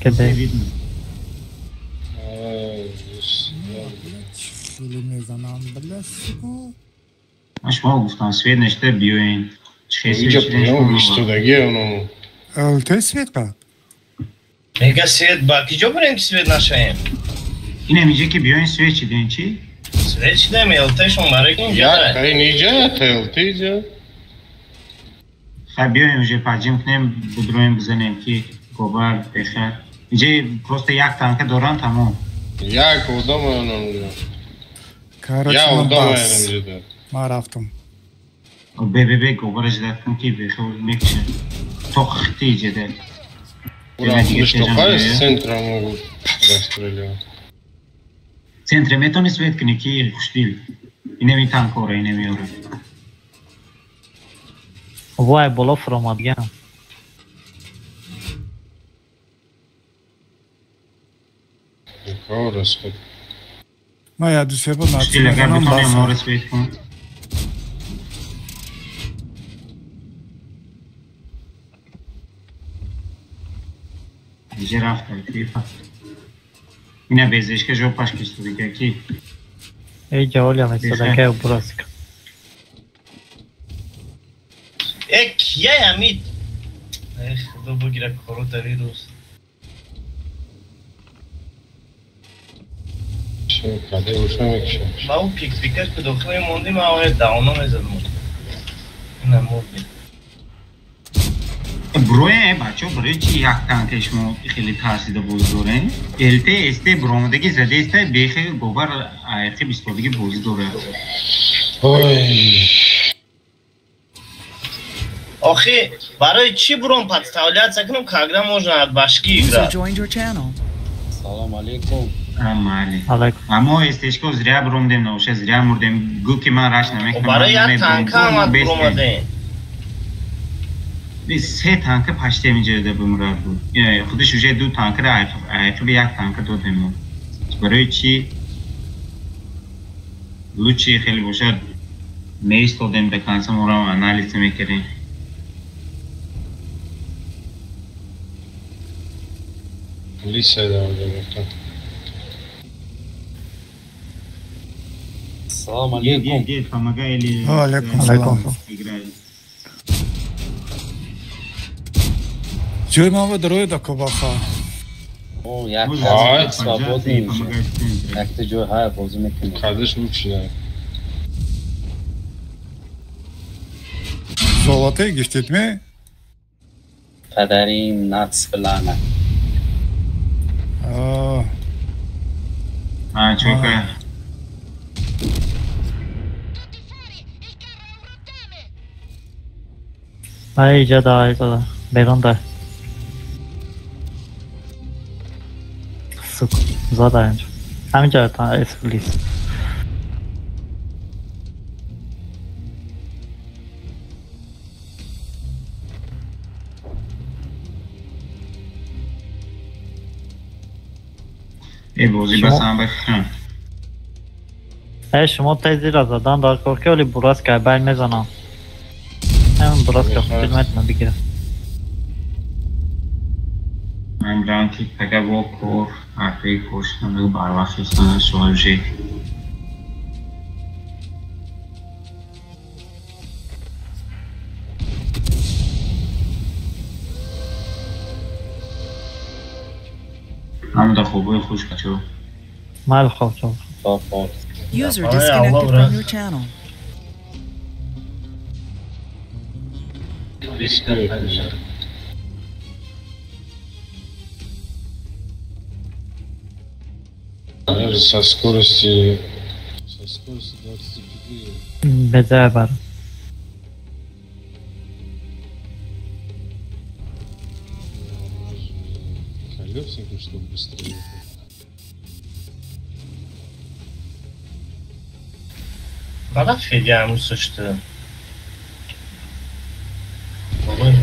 Когда видно. Маш гуфтам, свет нашта биёен. Инҷа приём истодаги оно. ЛТ свет ба? Мега свет ба киҷо бурем ки свет нашаем? Инам инҷа ки биёен свет чидем чи? Свет чидем ЛТ-шон барак инҷа. Я кай инҷа, ЛТ инҷа. Хай биёем уже паҷим кунем, будроем бизанем ки гобар беха. Инҷа просто як танка доран тамом. Як одам оно инҷа. Короче, Я одам оно инҷа. Ман рафтам. БББ гобара ждать кун ки беха мекша. Тоқ хити иҷа да. Ура, что с центра могут расстрелять. Центре метони свет кунӣ ки хуштил. Инами танкора, инами ора. Вай, боло фуромадган. Кого расход? Ман я ду се бор Хуштил, агар битонем ора свет кун. Иҷа рафта, кифа. Ина безешка жопаш кистудига ки. Эй, ҷаволям истодагай бураск. Э, кияй амид? Эх, худо бугира кору дар ин рӯз. Каде уша мекушам. Ба ӯ пикпикаш ки дохил мемондӣ, ман оя даона мезадам. Ина мурди. Броя, бачо, барои чи як танка шумо хеле тарсида бозӣ дорем? ЛТ, СТ бромадагӣ задеста, бехе бовар айқи бистодагӣ бозӣ дорад. Ой. Охи, барои чӣ буром подставляться кунам, когда можно от башки User играть? joined your channel. Салом алейкум. Амали. Алейкум. Амо СТшко зря бромдем, науша зря мурдем. Гу ки ман раш намекунам. Барои як танка омад буромадем. Се танка паштем инҷа да бимурад буд. Худаш уже ду танкара айқиби як танка додем. Барои чӣ лучи хеле бошад меистодем до конца морам анализ мекардем. Лиса да. Салом алейкум. Дед, помогай или Алейкум салом. играй. Ҷои ман ба дарои да кобаха. О, як Ай, кас свободный уже. Якта ҷой ҳая бозӣ мекунем. Кадеш лучше, да. Золоте гифтед ме? Падарим нацплана. А, А, чока. Ай, иҷа да, иҷа да. Берун да. Сука, зада инҷо. Ҳаминҷа та эсплис. Э, бозӣ Шумо- бас ҳам бахшам. Э, шумо тезира задан дар кор ки оли бураска байн мезанам. Ҳамин бураска хотир метавонам бигирам. Ман брам ки пага бо кор, ҳарфи кор шудам, бигу барвақт хестам, суол уже. Ҳамда хобои хуш бачо. Майли хоб чо. Хоб, хоб. User Ой, disconnected Аллах, from брат. your channel. Даже со скорости 24. Беҷая бар. Колеснику, чтобы быстрее ехать. Бада Федя ҳамун сушты. Бобой.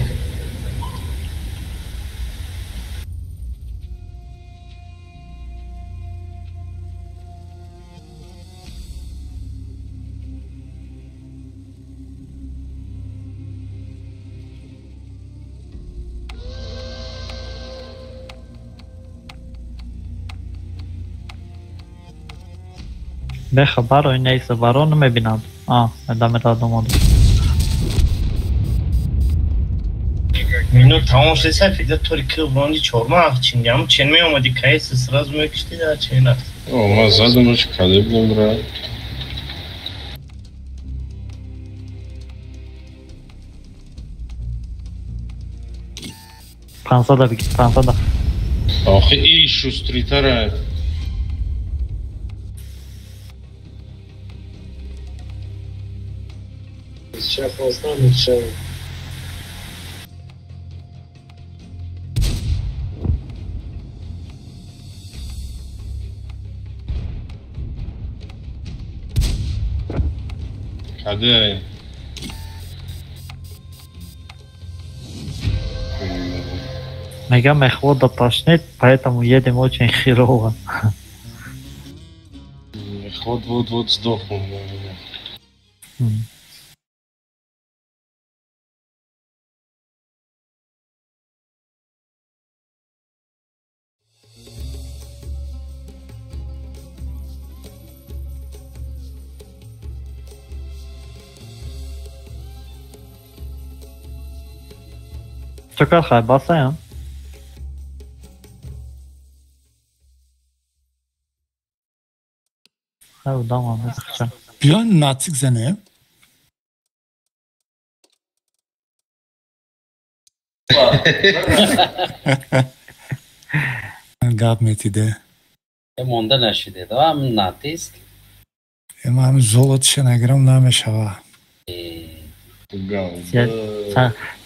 Бехабар ой нест, баро намебинад. А, даме радом омад. Минут тамом шуд, сай Федя тори ки бронди чорма чин, ям чен меомади кайс сразу мекишти да чен рафт. О, ма задум уч каде будем брат. Пансада бигир, пансада. Охи и шустритара. Сейчас мешаю. Каде? Мегам мехвода тошнит, поэтому едем очень херово. Мехвод вот-вот сдохнул, наверное. Чакар хай басаям. Хай удам ам. Биё нацик занем. Гап метиде. Монда нашиде, да, натиск. Ман золотша нагирам намешава.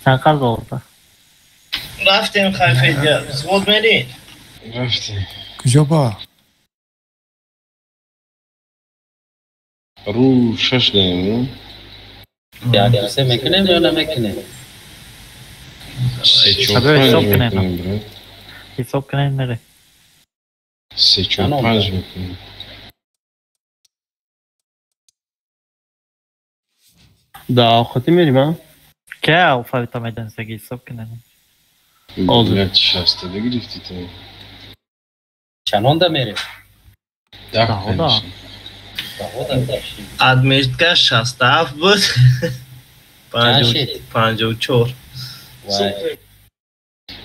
Чанд золото? Рафтем хайфедя. Взвод мери? Рафтем. Куҷо ба? Ру шаш даем, як ду се мекунем ё намекунем? Се чор панҷ мекунем, брат. Ҳисоб кунем мере. Се чор панҷ мекунем. Да, охоти мерим, а? Ке алфавита медонистаги ҳисоб кунем. Блядь, шаста гирифти ту. Чанонда мерем? Да, конечно. Адмирка 67 буд. 54.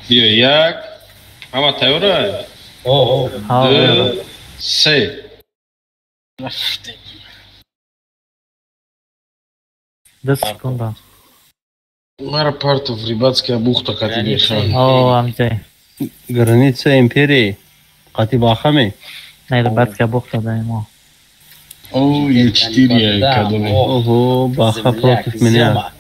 Биё, як. Ҳама тайёра? Ду, се. Ду секунда. Мара партов рибацкая бухта қати беха. О, амҷай. Граница империи қати бахаме? Не, рибацкая бухта даимо. О, Е4 кадоме. Ого, баха против меня.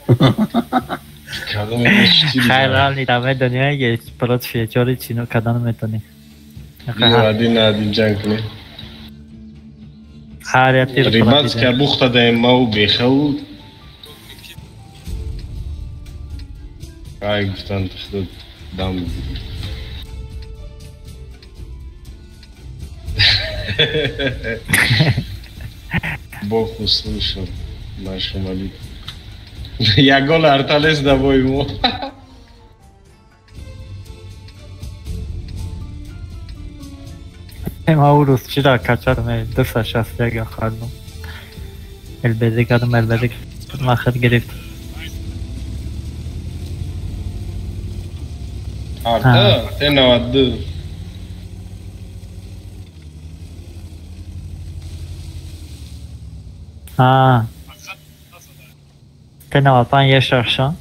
Кадоме Е4. Хайр, равни там дунё е против Е4 чино кадан метони. Биё, один на один ҷанг кунем. Ҳар як тир Рибацкая бухта даем мау бехау. Ай, гуфтан худо дам. Бог услышал нашу молитву. Ягон арталес давой мо. Маурус чира качар ме 261 хардум. Элбезе кардам, элбезе махр гирифт. Арта, Т92. А. Т95 е шарша.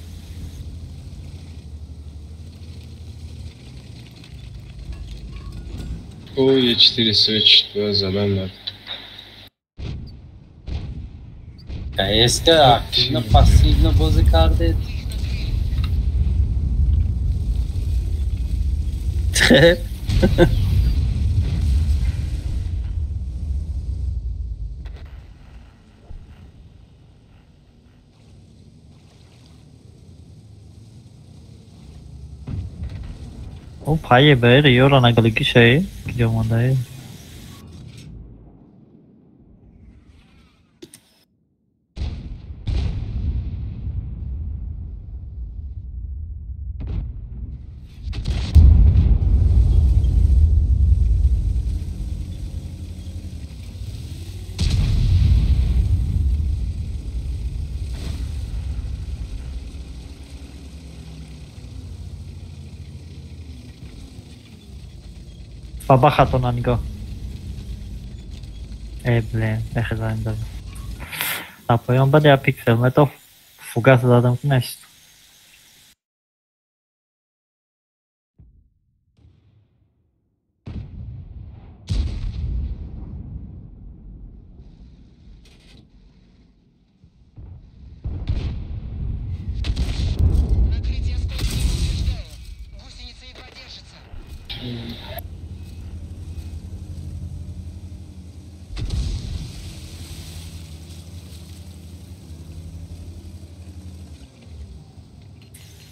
О, Е4 свеч, това задан на. КСК активно пассивно бозӣ кардед? О, пае бер, ёра нагалики шай, киҷо мондаe. Баба хатона нигоҳ. Э, блин, бехезаем дада. На поён бад я пиксел метов фугас задам ки нашид.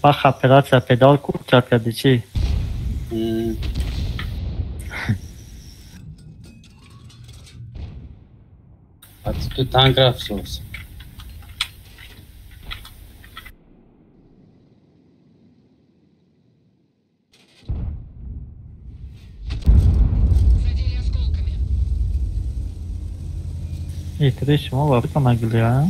Бах операция педал курчат карди чӣ? Ту танк рафт сӯз. Итри шумо ба нагули, а?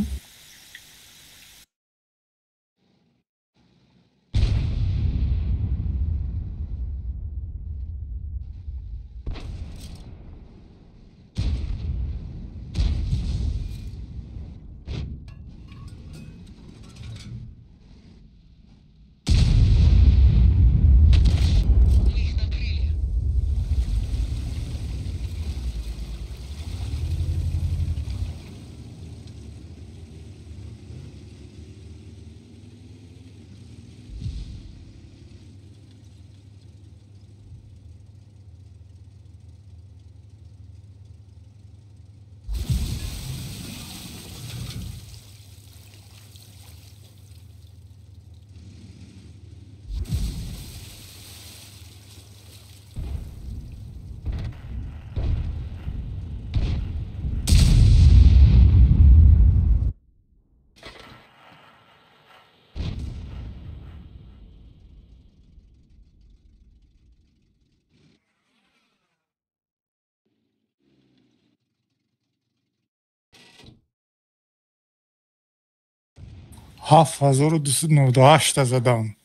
7298 та задам.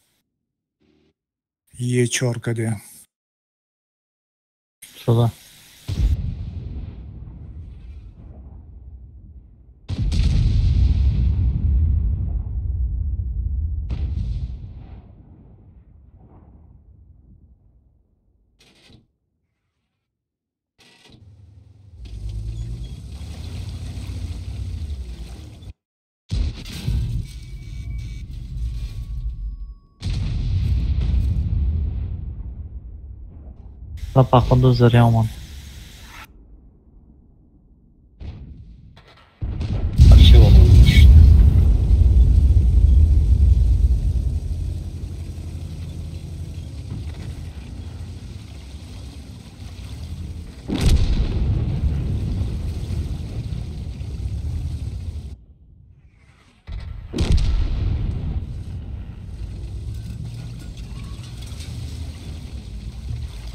Е4 каде. Сюда. Да, походу зря он.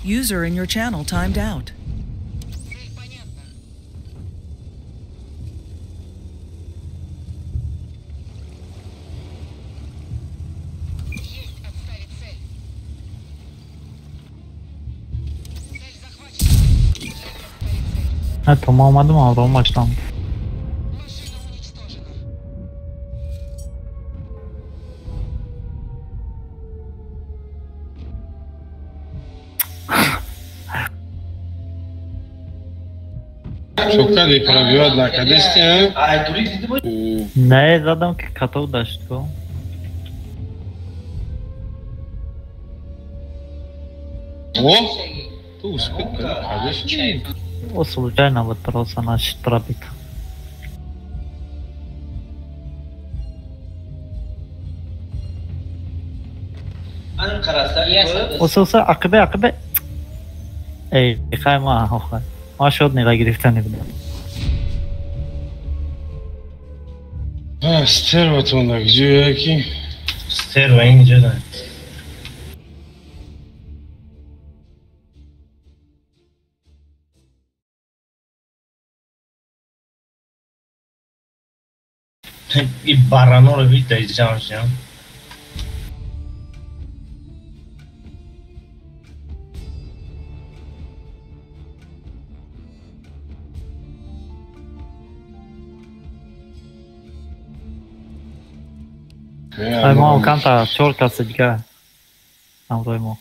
User in your channel timed out. Ha, tamam омадам, авром баштам. Чокади пробивать накадести, а? Не, задам ки катов дашт ко. О! Ту успел, конечно. О, случайно вот просто наш пробит. Ососа акбе акбе. Эй, хайма охай. Ма шуд нега гирифтани будам. А, стерватон да где яки? Стерва инҷо да. И бараноро вида иҷамшам. Ай, мо камта чор каси дига ҳамроҳи мо.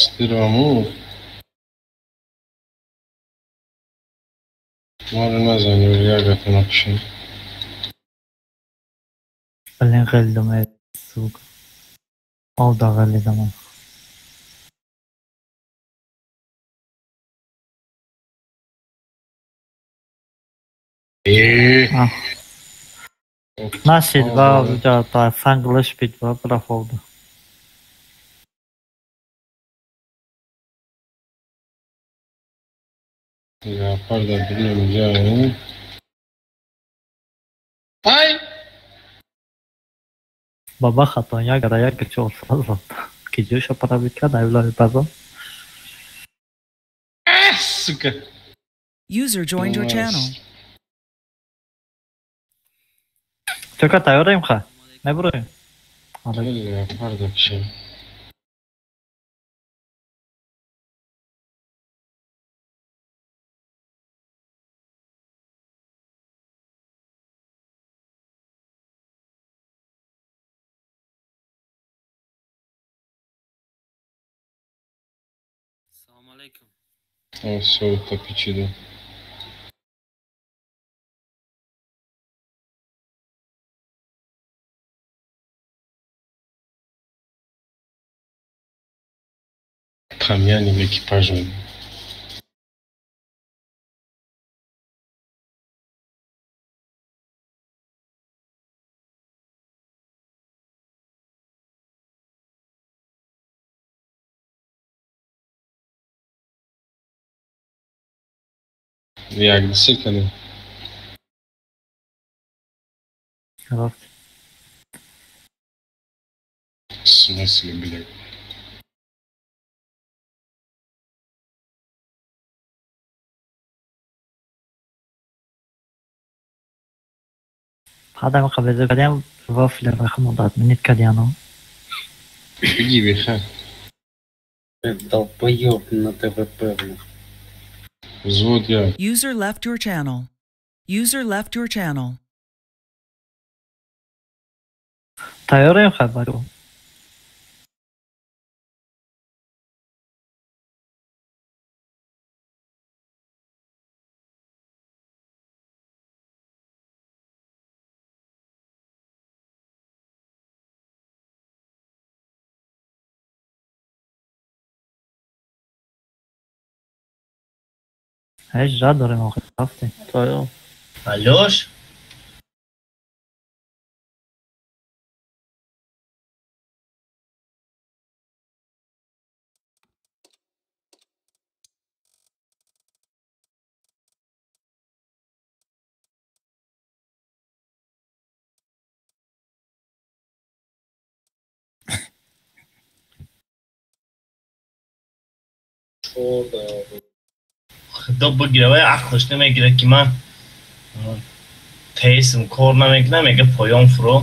Стерваму. Моро назани, ягата напишем. Блин, ғелдам, сука. Алда ғелдам. Нашид ва та санглиш бит ва брафолда. Леопарда блин, я. Ай! Баба хато я гара я кчол сразу. Кидюша парабитка да базо. Сука. User joined your channel. Чока тайёраем ха? Мебуроем? Леопарда пишем. Все, топичи, Хамьяне экипажем. Як десикани. В смысле, блядь? Ҳадам қабеза кадям вафля рахмон отменить кадяну. Беги, Виха. Долбоёб на ТВП. Взвод я. User left your channel. User left your channel. Тайёрем хабару. ҳеҷ рад дорем охир рафтем. Тайёр. Алёш? Худо бигира, вай ақлш намегира ки ман тесм кор намекунам, мега поён фуро.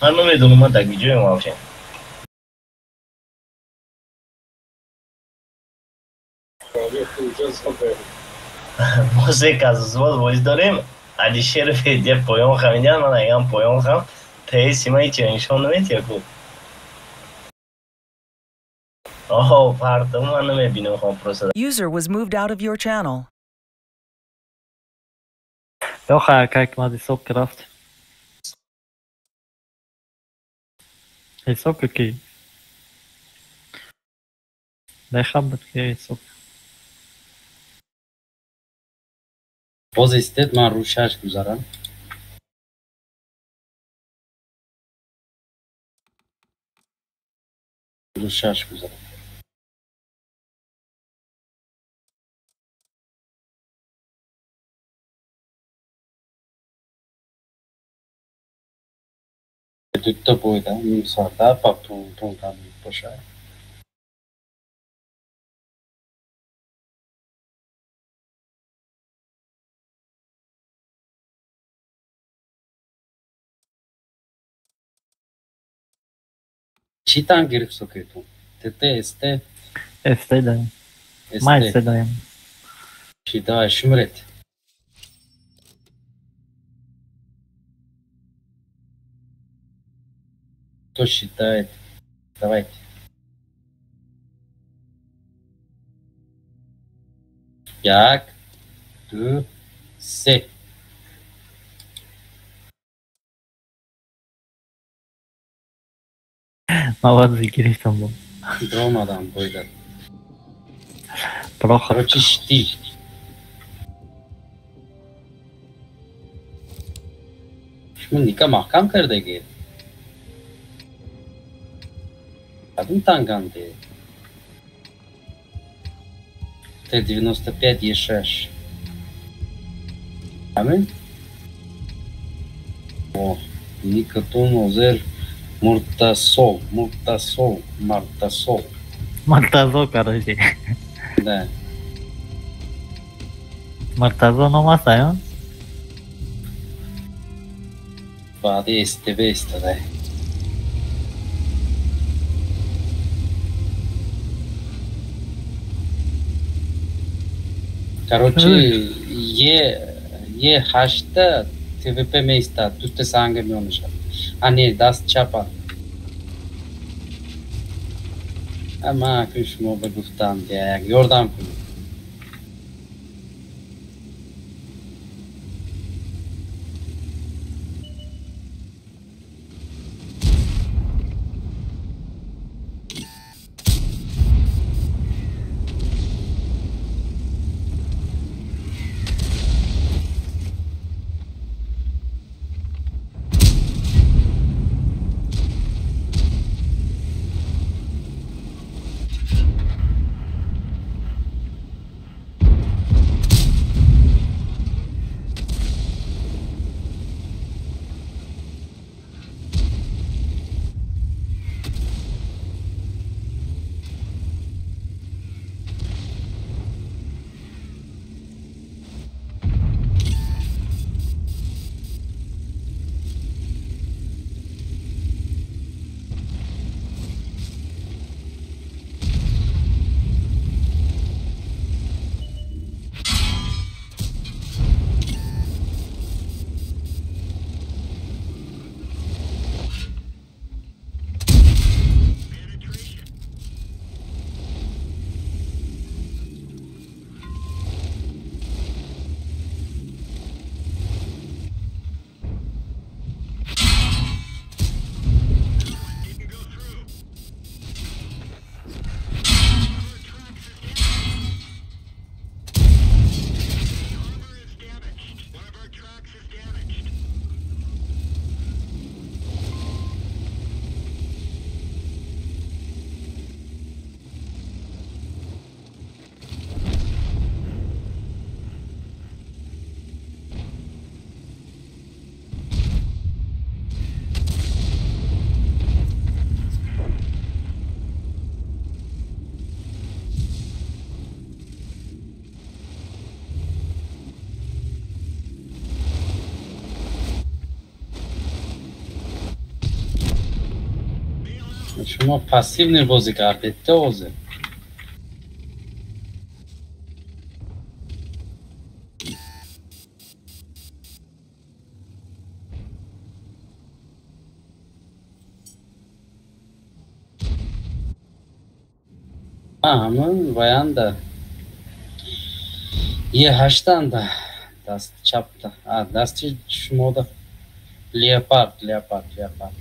Ман намедонам ман дар куҷоем вообще. Мо се кас взвод бозӣ дорем, Алишер Федя поён хамидан, ман агам поён хам, теси ман ҳеҷ нишон наметиҳад ку. Оҳо, партам ман намебинам хом просто. User was moved out of your channel. Ёха, как мад ҳисоб ки рафт. Ҳисоб ки? Бехаб буд ки ҳисоб. Боз истед, ман рӯ шаш гузарам. Рӯ шаш гузарам. Дутта бойда ним соата па 15 минут бошад. Чӣ танк гирифт сокетон? ТТ, СТ? СТ даем. Ман СТ даем. Чӣ, давай, шумред. Кто считает? Давайте. Як, ду, се. Ман гирифтам бо. Омадам бойда. Прохор. Короче, шти. Шумо ника маҳкам кардагед. Кадом танганде? Т-95 Е6. Амин? О, никатон озер Муртасол, Муртасол, Мартасол. Мартазо, короче. Да. Мартазо ном аст, ая? Баъди СТБ истода. Короче, Е ҳашта ТВП меистад, дута санга меонашад. А не, даст чапа. Ама акун шумо ба гуфтам, як ёрдам кунед. Шумо пассивный бозӣ кардед то ҳозир. Ҳамон ваянда е ҳаштанда даст чапта, дасти шумода леопард, леопард, леопард.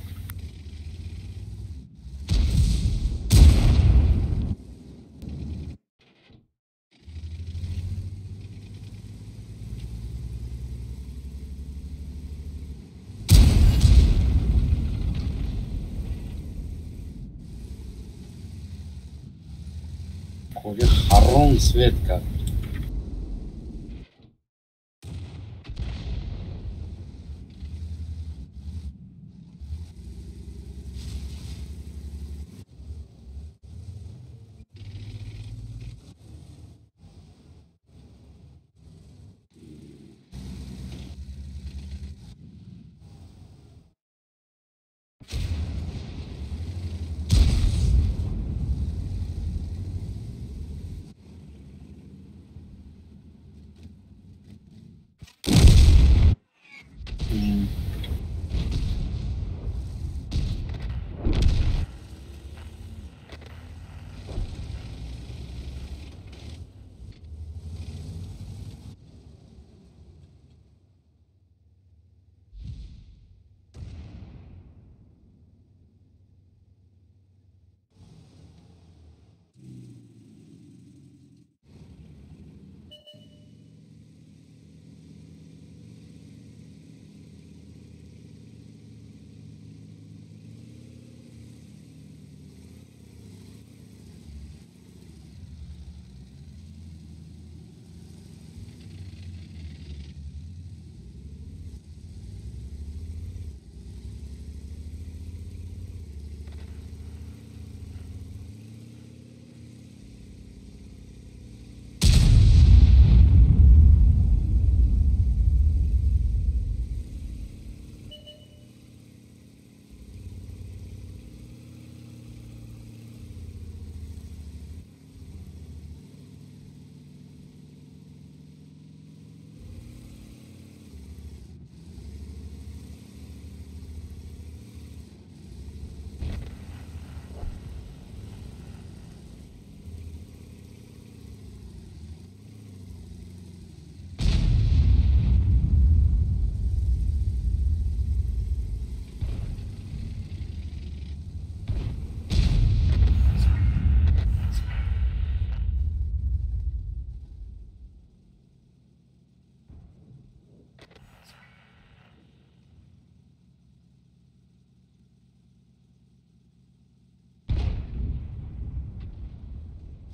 Харом свет кард.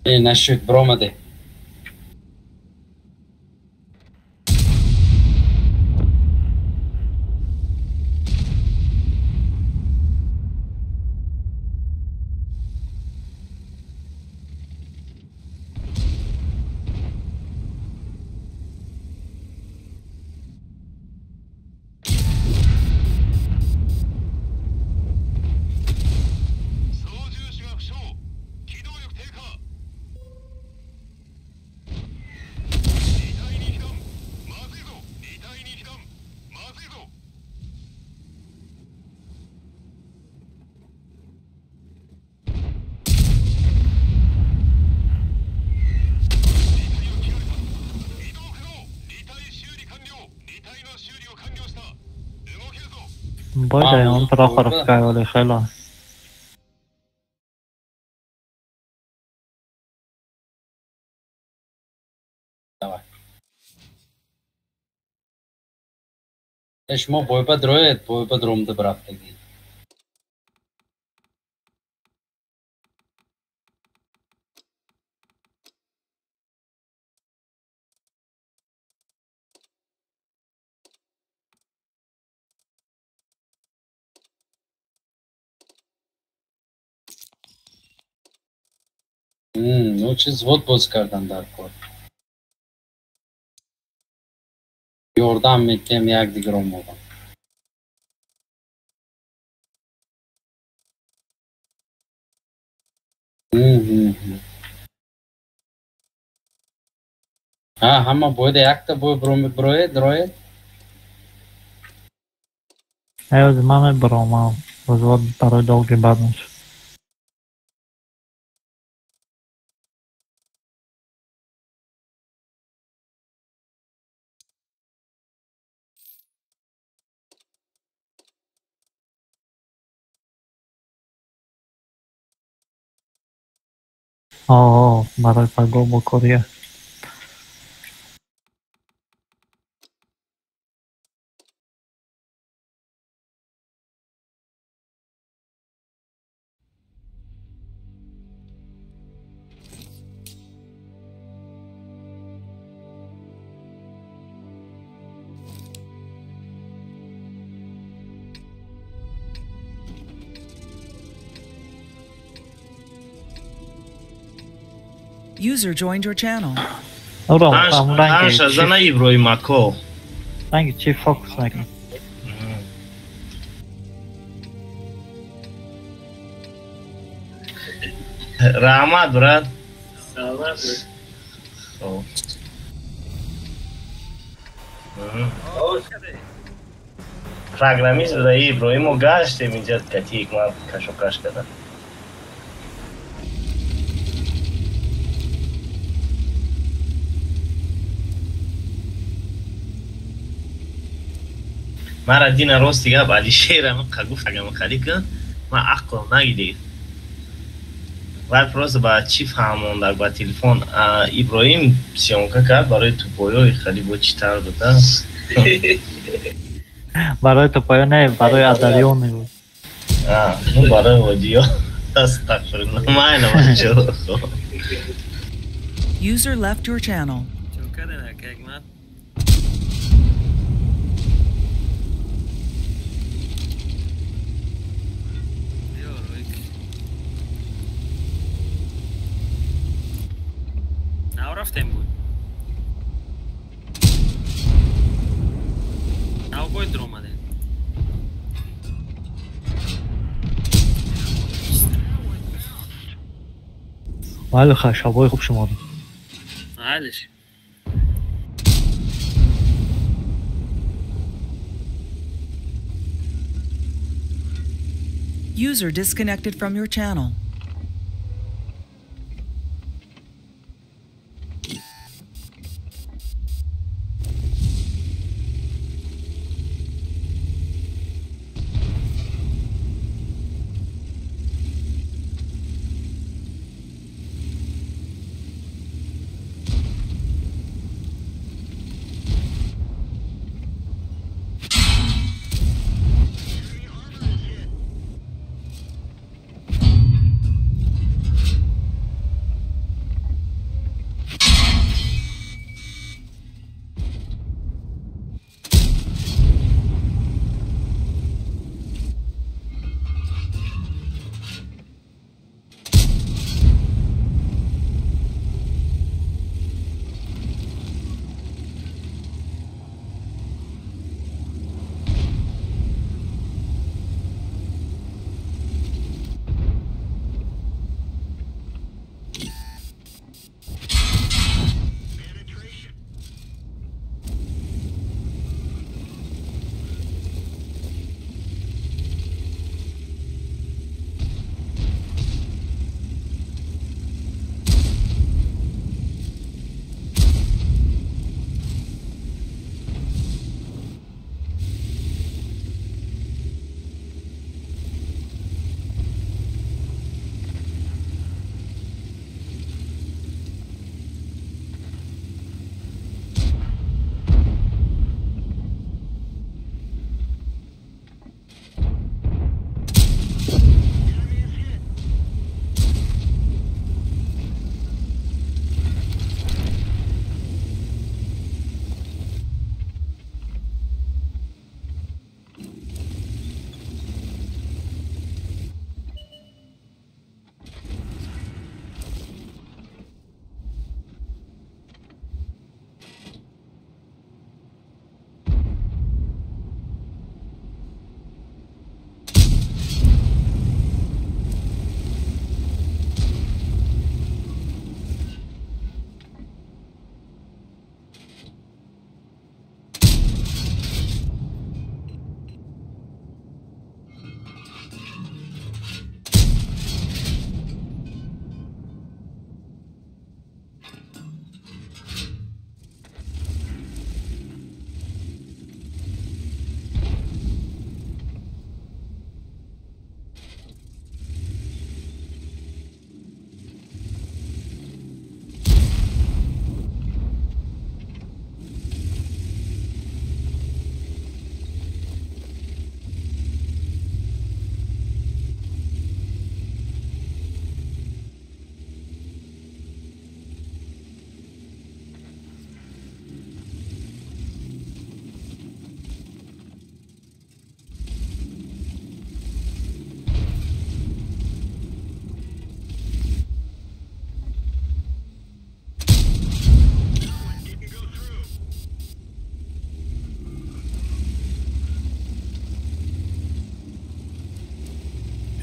Нашуд, бромаде. Бой он Прохоровка или Хела. Давай. Шумо бойба дроед, бойба дромда брафтаги. Ну чиз вот боз кардан дар кор. Ёрдам метем якдигаро модам. Ҳама бояд якта бой броед, роед. Эй, ман мебаромам. Взвод барои долги бад мешавад. Барои паго бо кория. User joined your channel. Анша зана Иброим ако. Ранги чи фокус мекунам. Раҳмат, брат. Саломат. Программист буда Иброимо гаштем инҷа кати ман кашокаш кардам. Мара дина рости гап Алишерам гуфт агам хари кун, ман ақлам нагирифт. Вай просто ба чӣ фаҳмонда ба телефон Иброим съёмка кард барои тупоёи хали бо чӣ тавр буда. Барои тупоё не, барои адарёне буд. Ну барои одиё. Астағфируллоҳ. Майна бачо. User left your channel. Рафтем буд. Нав бой дуромадем. Бале, шабои хуб шумо. Айлиш. User disconnected from your channel.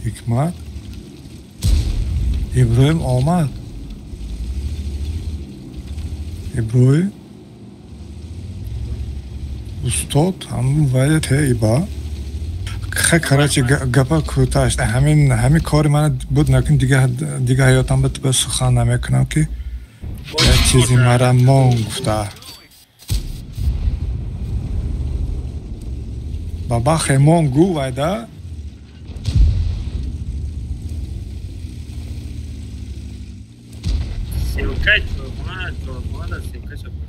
Ҳикмат, Иброҳим омад. Иброҳим устод ҳамун ваят иба. Короче, гапа кӯтоҳ аст. Ҳамин кори мана буд, накун дига ҳаётам ба сухан намекунам, ки як чизи мара мон гуфта. Ба хемон гу вайда. Ссылка чорхона, ссылка чорхона.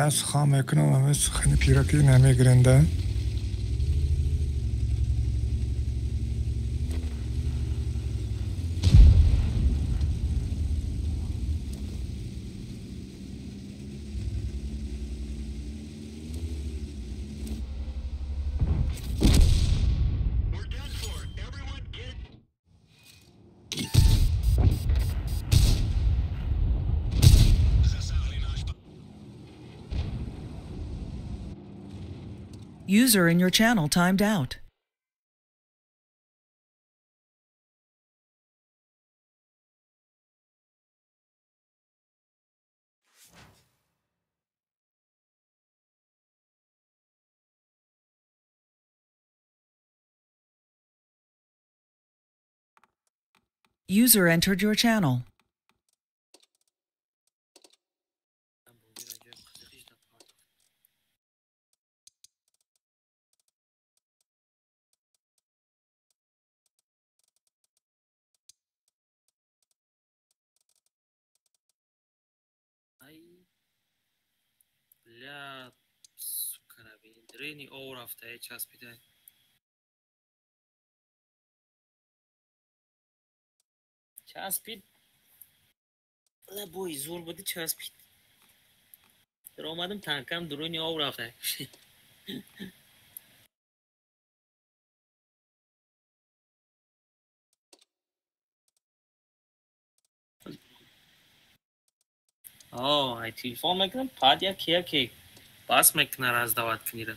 Я сухан мекунам, ҳамин сухани пиракӣ намегиранда. User in your channel timed out. User entered your channel. Бля, сука, дрени рафта, часпида. Часпид. Бля, бой зур буди часпид. Омадам танкам дуруни ов рафта. Ай телефон мекунам, пад як яке бас мекуна раздават кунира.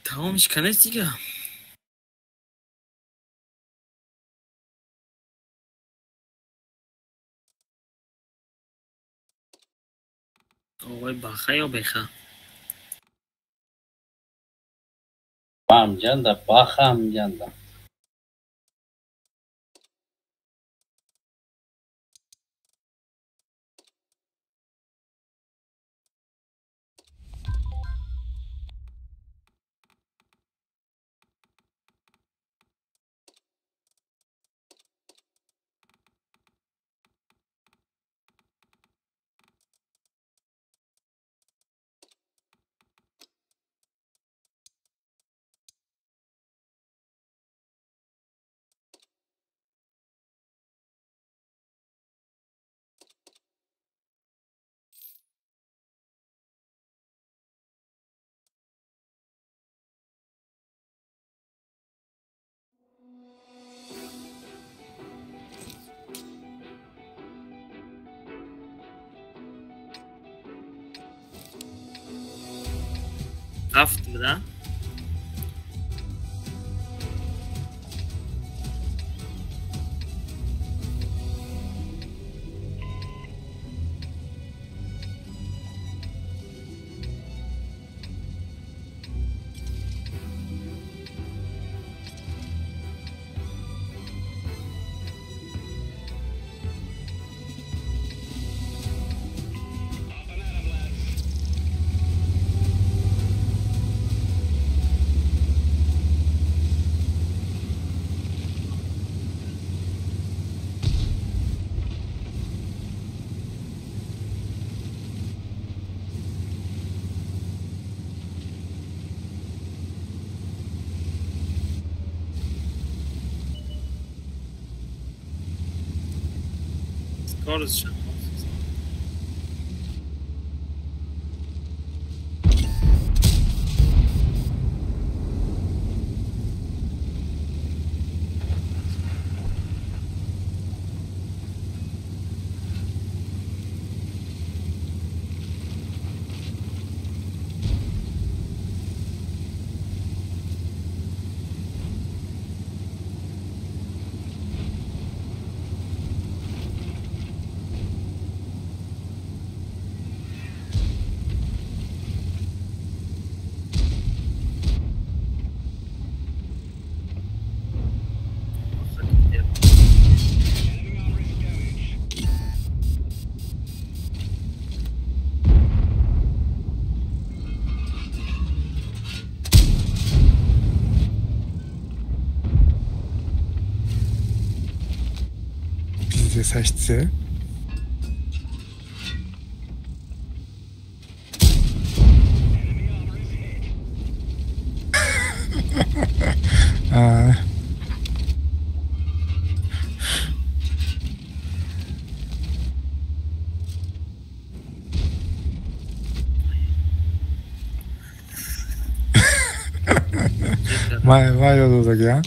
Тамомиш канест дига. Овой баха ё беха? Бамҷанда, бахамҷанда. Рафт буда? Скорость. Пиздец, Май ёдодагия.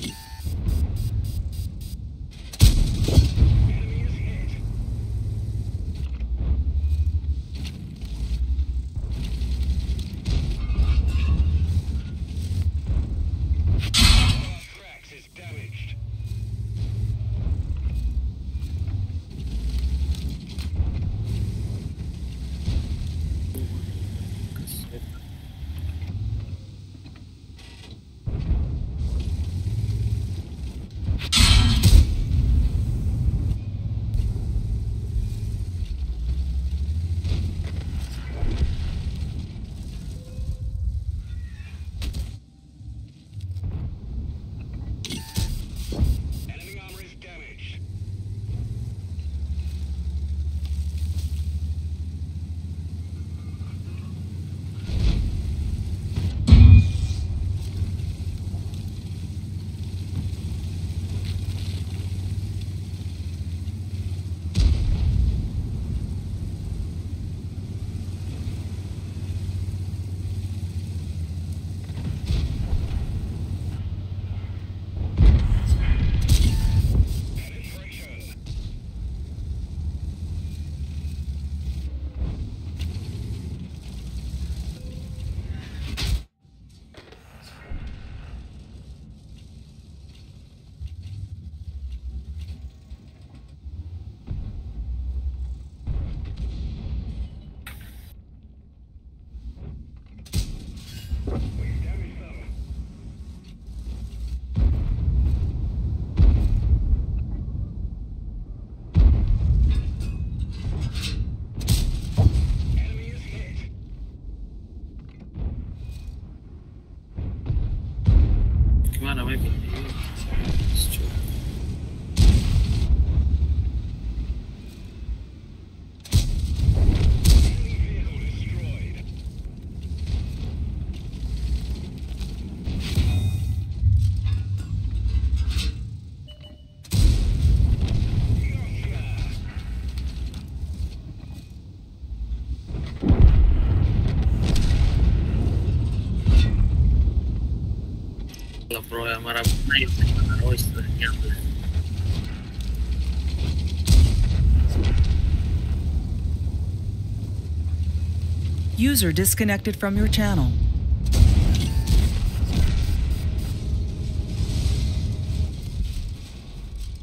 User disconnected from your channel.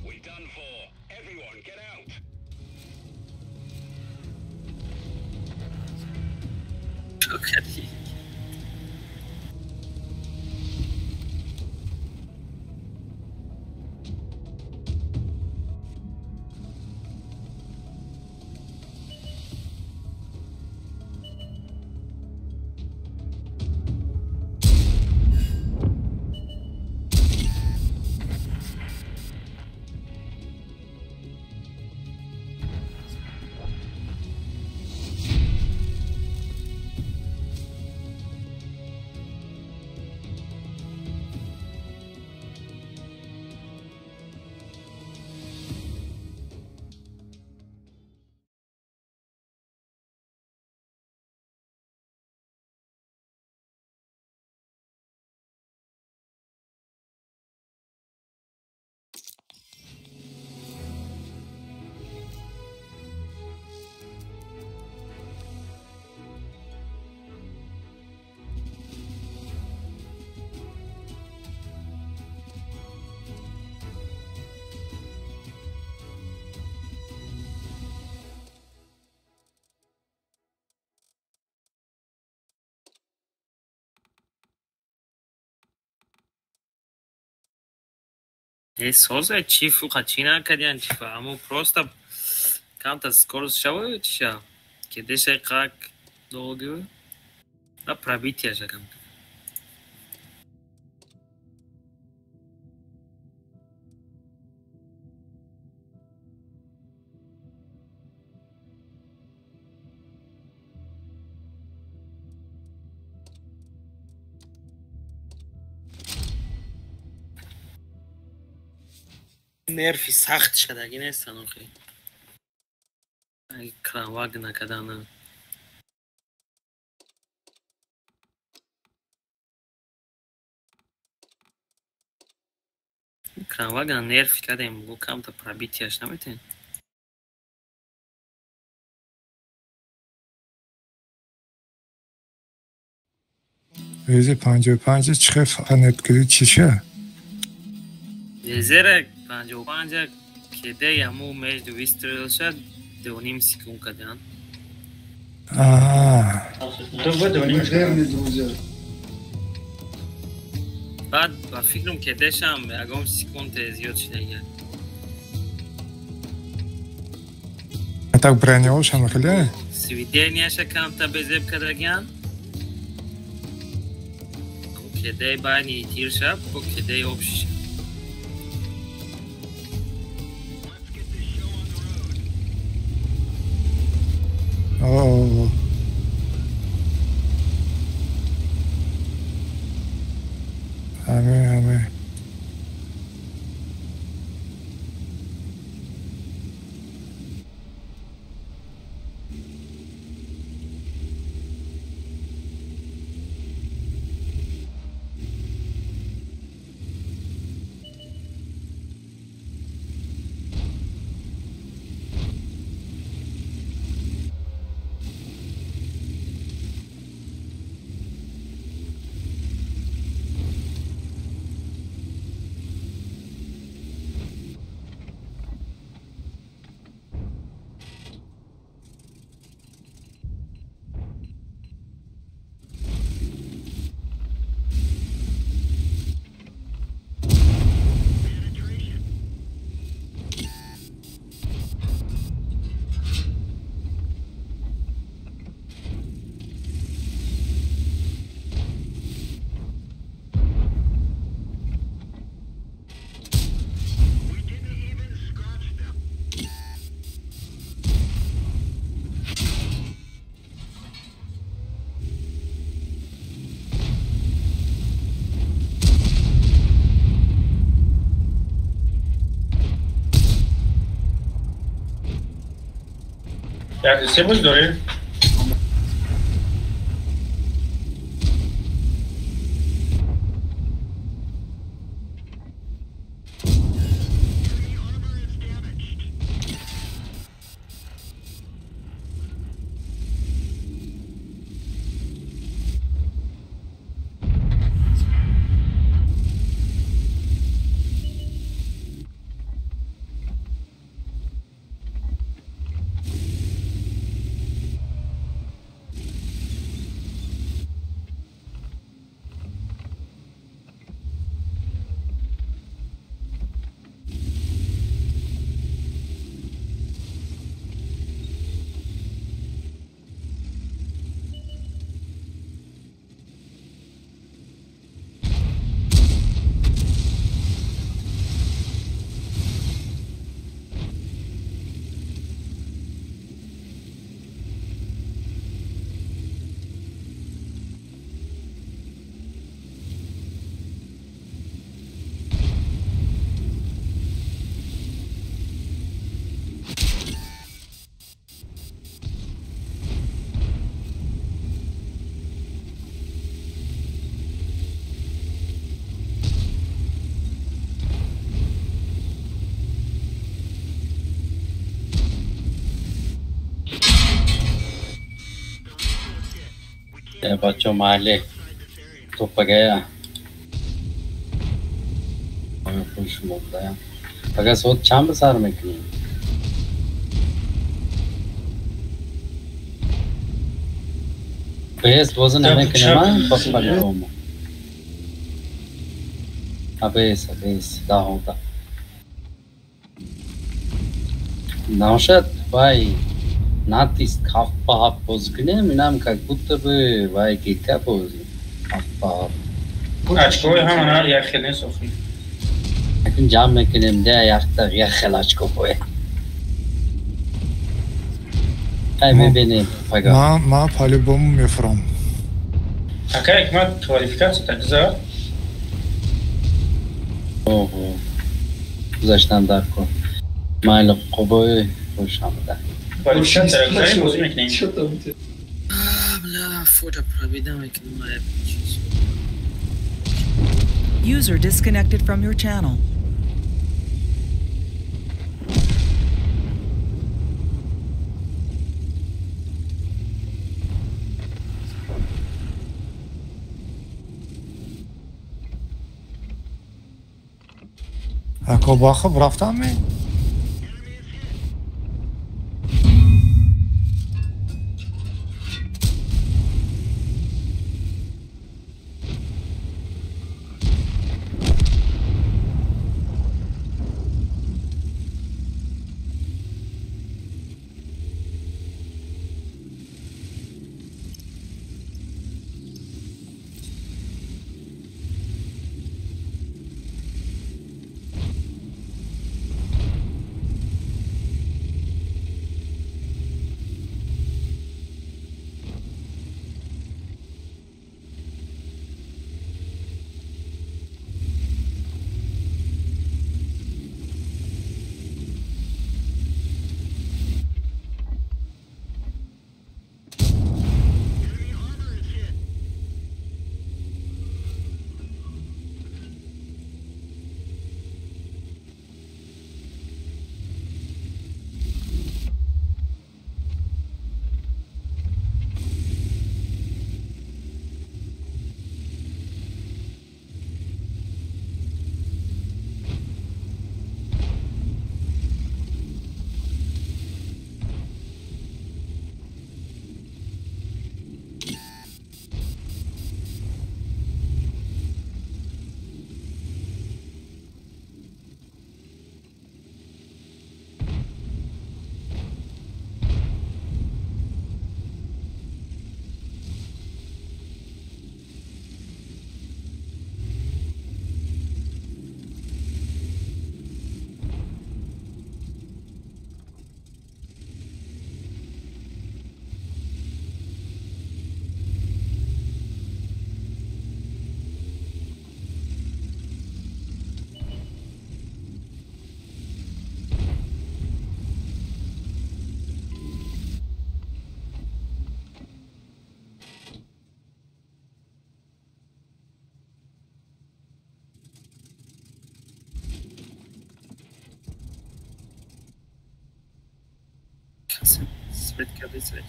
We're done for. Everyone get out. Okay. Соза чи фуқа чи накардиан чи фаҳму просто камта скорость шава чиша кедеша қак долгӣ ва пробитияша камта. Нерфи сахт шадаги нестан охи. Кранваг накардана. Кранвага нерфи кардем, гу камта пробитияш наметен. Вези 55 чихе фанет чиша? Везера 55 кеде яму между выстрелша 2,5 секунд кадан. Баъд ба фикрам кедешам ягон секунд зиёд шидага. Так бронёшам хеле? Сведенияша камта безеб кардагиан. Кедеи байни тирша бо кедеи обшиша. О, аме, аме. Се боз дорем? बच्चों मार ले तो गया खुश मोदा अगर सोच चांद सार में की बेस वजन हमें किनमा पप्पा लोमो अबेस अबेस दा होता। Нашад вай натиск 7 ба 7 бозӣ кунем, инам как будто бы вай гека бозӣ 7 ба 7. Очкои ҳамана як хел нест охи. Акун ҷамъ мекунем, да, якта як хел очко бояд. Хай, мебинем пага. Ман по-любому мефурам. Ака, Ҳикмат, квалификация тагиза. Оҳо. Гузаштан дар кор. Майли, қобои хушомада. Квалификация гузарем, бозӣ мекунем. Чё там у тебя? Бля, фото пробида мекунем. User disconnected from your channel. Ако бахоб рафтам ми? Свет карди свет.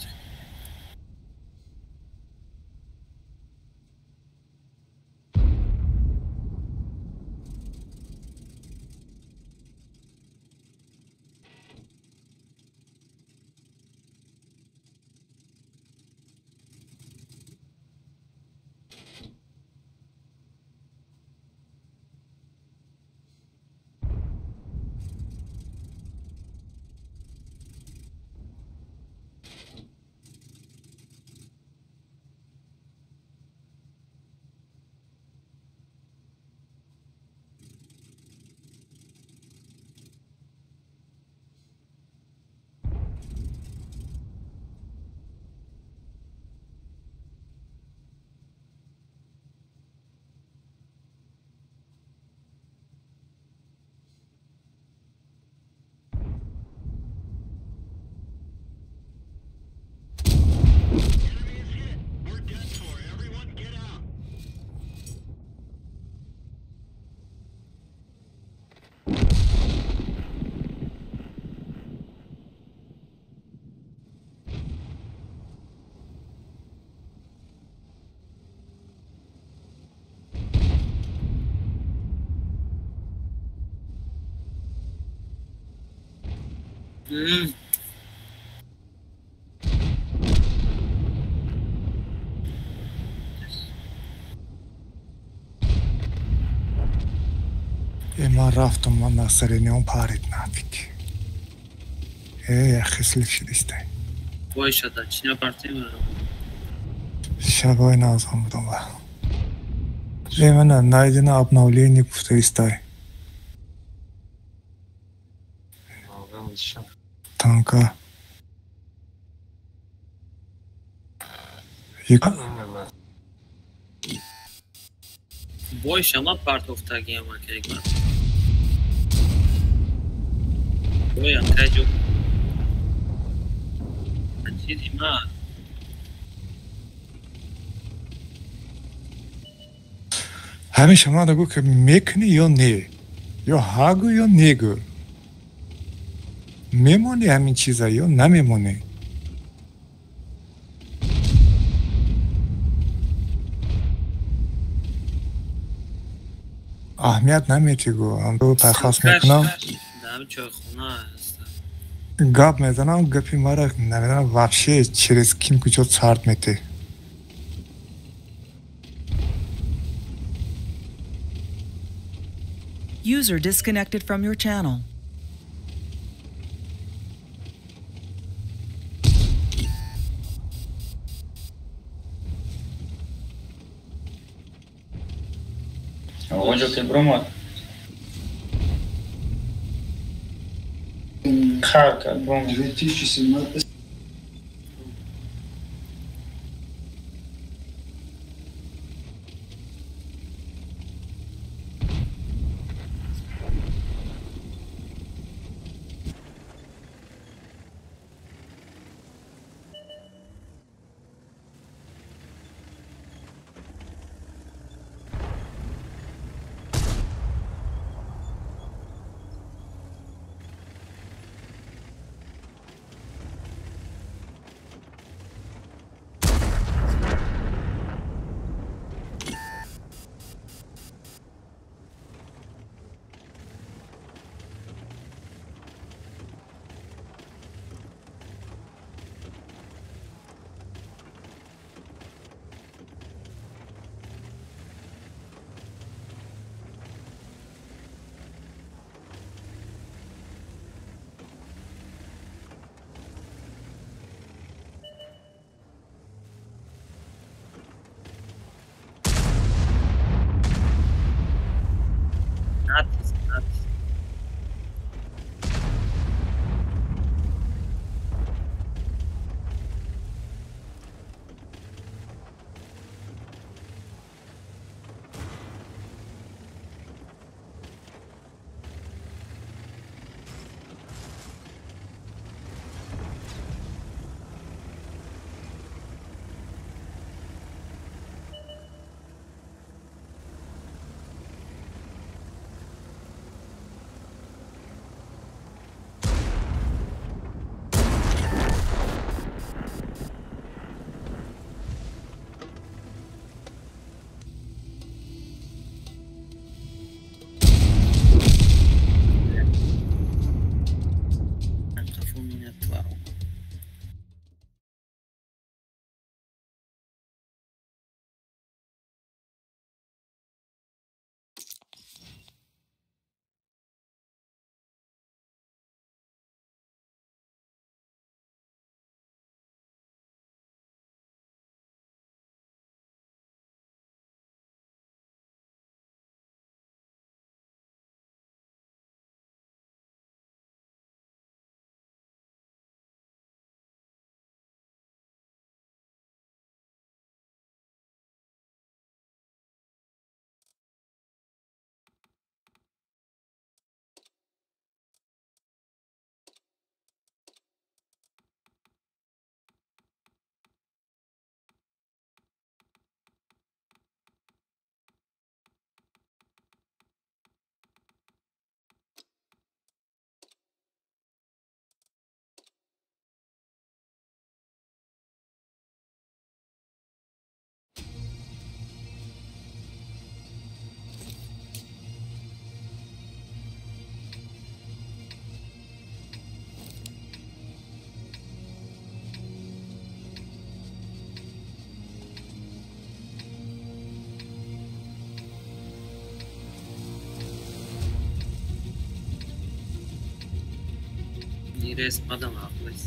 Ман рафтам, ман население он парид нафиг. Яхислик шидистай. Бой шада, чӣ напартем? Шабой назам будам ба. Именно найдено обновление гуфтаистай. Танка. Бой шама партофтагиам акайгма. Бой акайҷо. Чизи ма ҳамин шумо гӯ ки мекунӣ ё не, ё ҳа гӯ ё не гӯ. Мемонӣ ҳамин чиза ё намемонӣ? Аҳамият наметӣ гӯ. Ду пайхас мекунам. Гап мезанам, гапи мара намедонам вообще через ким куҷо сард метӣ. User disconnected from your channel. Оҷо ки бромад. Хар кард бромад. 2017 Рез мадам ақлис.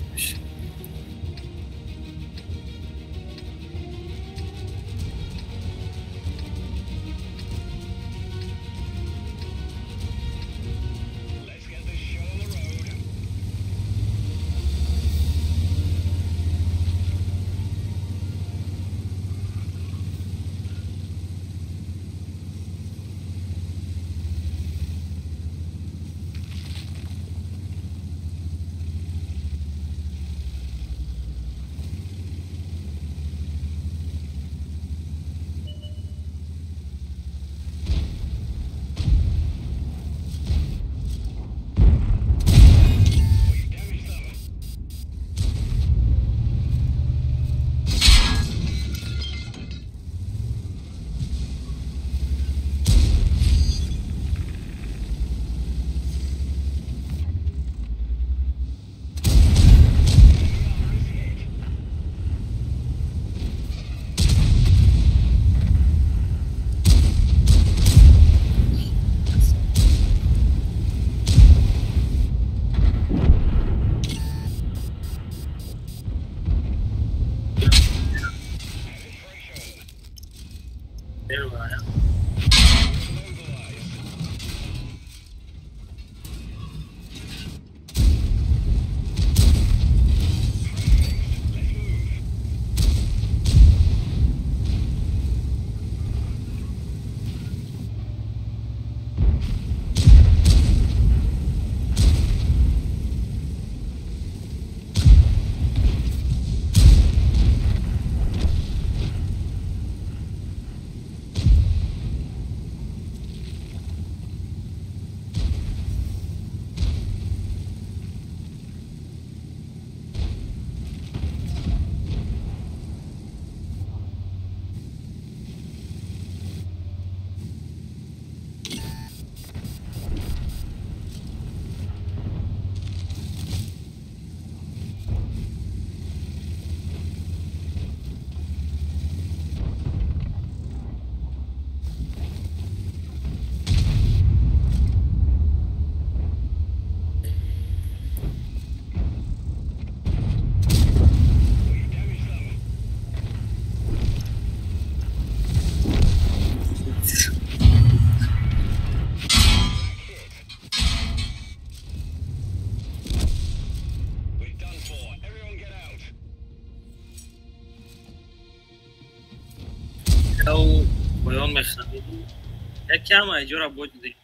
Якам айҷора бод дидем.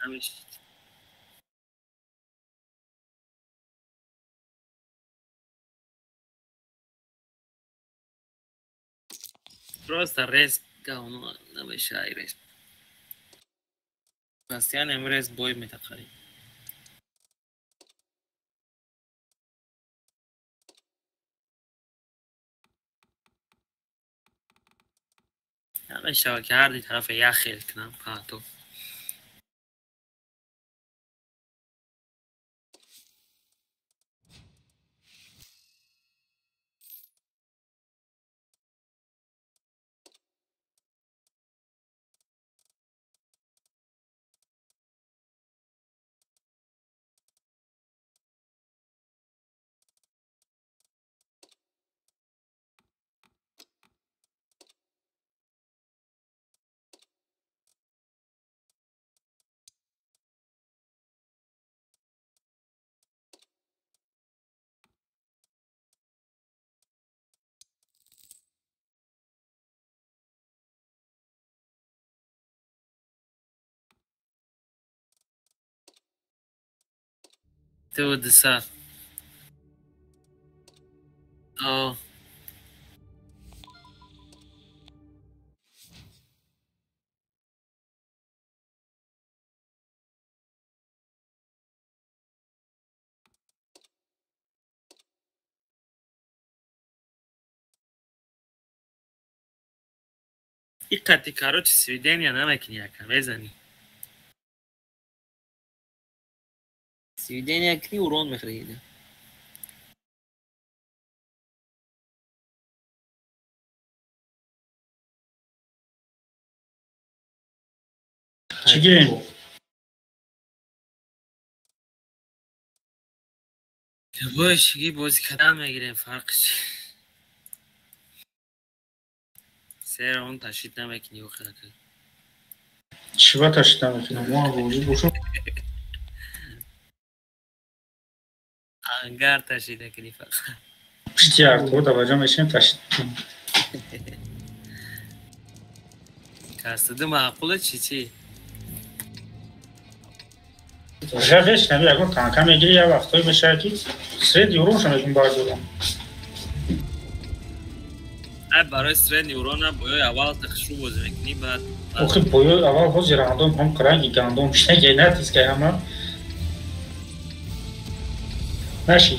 Ҳамиш. Просто рез говно намеша ай рез. Постоянно им рез бой метақари. Намешава ки ҳар ди тарафа як хел кунам паҳто. 2 десят. О. И қати, короче, сведения намекунӣ, яка мезанӣ. Сведения кунӣ, урон мехӯрӣ. Чӣ гирем? Бош, ги бозӣ кардан мегирем, фарқи чи? Сера он ташид намекунӣ охир. Чӣ ба ташид намекунам? Мо бозӣ бошам. Ангар ташид накунӣ фақат. Пишти артур даваҷа мешинем ташид. Кастади маъқула чи чи? Жавеш наби ягон танка мегири, я вақтҳое мешавад ки средний уронша мекун бардорам. Ай барои средний урона боёи аввал тахшу бозӣ мекунӣ, баъд Охи боёи аввал ҳозир рандом ҳам ранги гандом шаге натискай ҳама. Наши.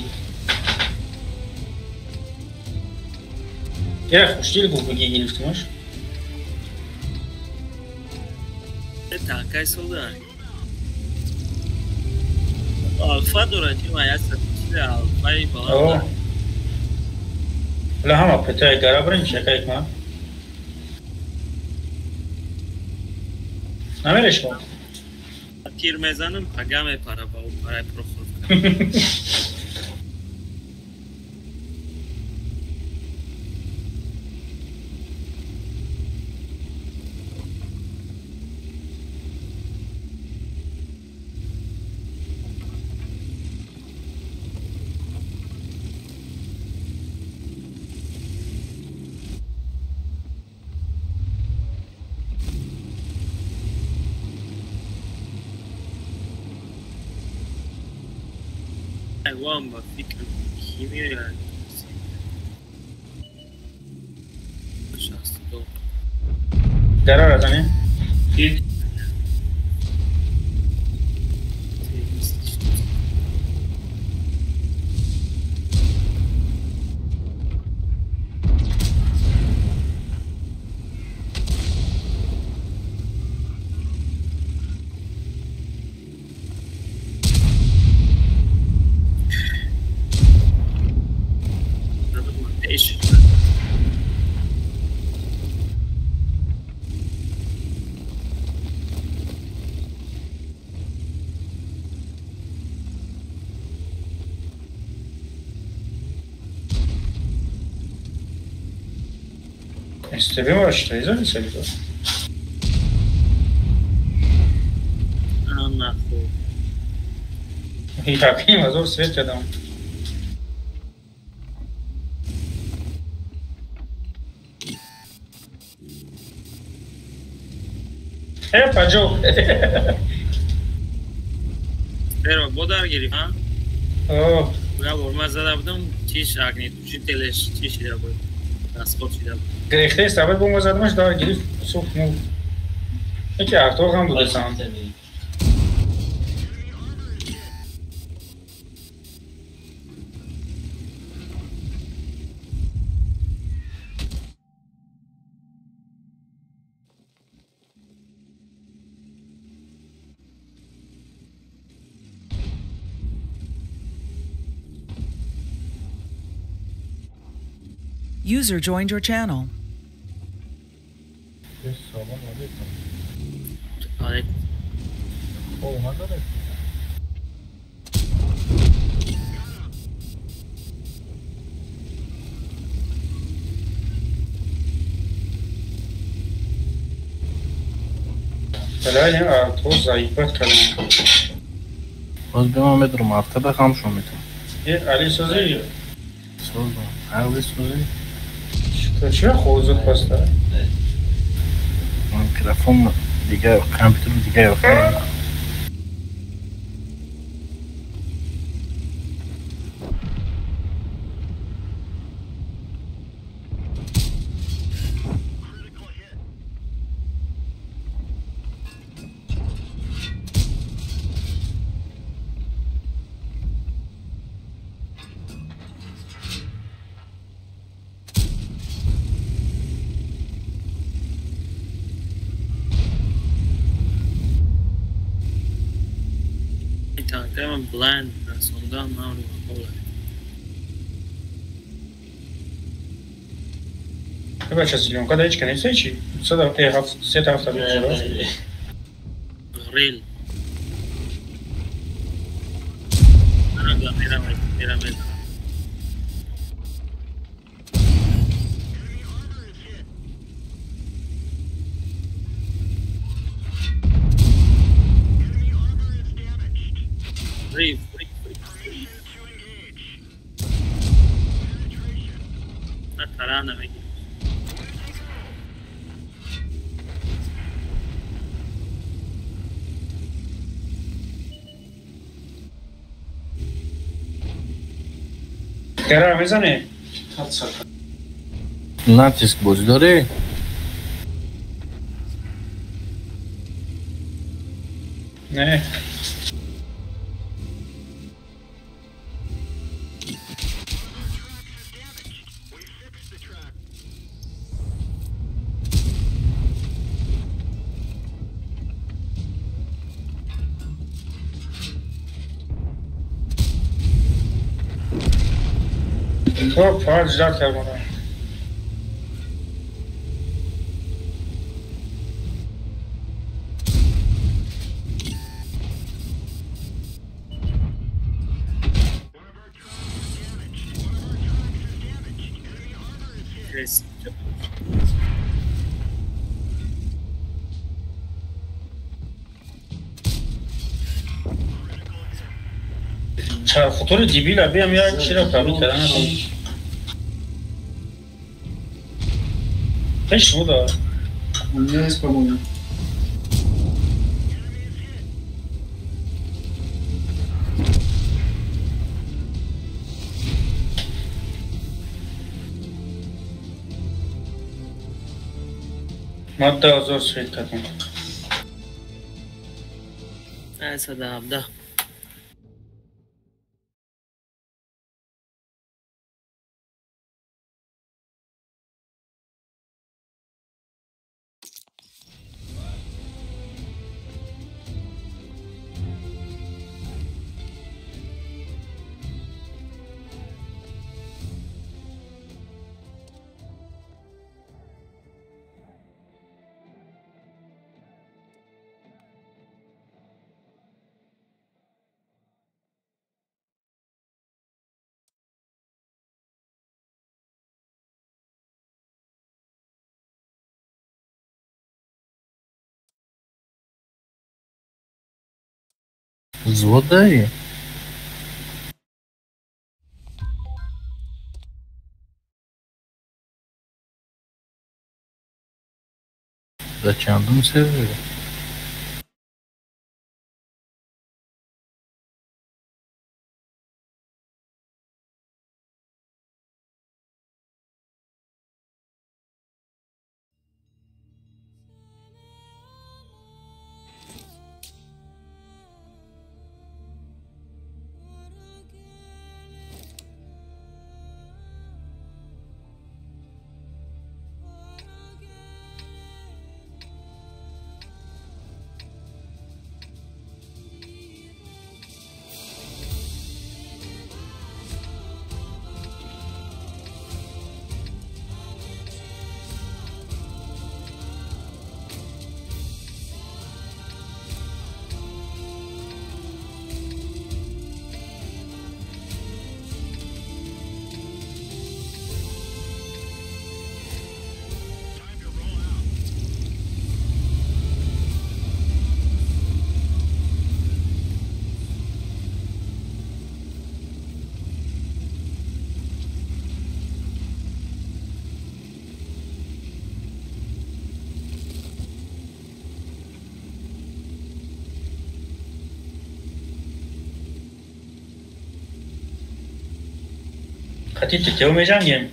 Я хушдил гуфт бигӣ гирифтимаш. Танкай солда. Алфа дорад, ма яса чизе алфаи баланд. Ла ҳама петаи гара барем шакай ма. Намереш мо? Тир мезанам, пага мепара ба ӯ парай прохор. Вам ба фикр химия 62 Гара разани? Тебе что из сельзо? А нахуй. Я к ним азов свет рядом. Поджог. Первый бодар гири, а? О. Я бормаз зада будам, чиш огнетушителеш, чиш ида буд. Расход шида буд. Грехте сабаб бомба задамаш дар гирифт сӯхт мурд. Яке артоқ ҳам будасам. User joined your channel. Салом алейкум. Алейкум. О, надо. Бале, то заибат кардам. Боз бима медурам, ҳафта хамшон метам. Э, али созӣ? Созам. Али созӣ? Чӣ хозур паста? Микрофон дигар, компютер дигар. Танкам бланд расондан ман ҳола. Бача зелёнка да ҳеч каниса чи? 7 се ҳафта беҷора. Грил. Мерам, мерам, мезанам. Бриф, бриф, бриф, бриф. На тарана мегирем. Кара мезанӣ? Натиск бозӣ дорӣ? Не. Хоб, фақат ждать кардам. Чархутори дебила биям як чиро пробит кардан натавонам. Пеш буда. У меня есть, по-моему. Мадда озор свет кардам. 117. Взвод дорӣ? Дар чандум сервере? Хотите, те межангем?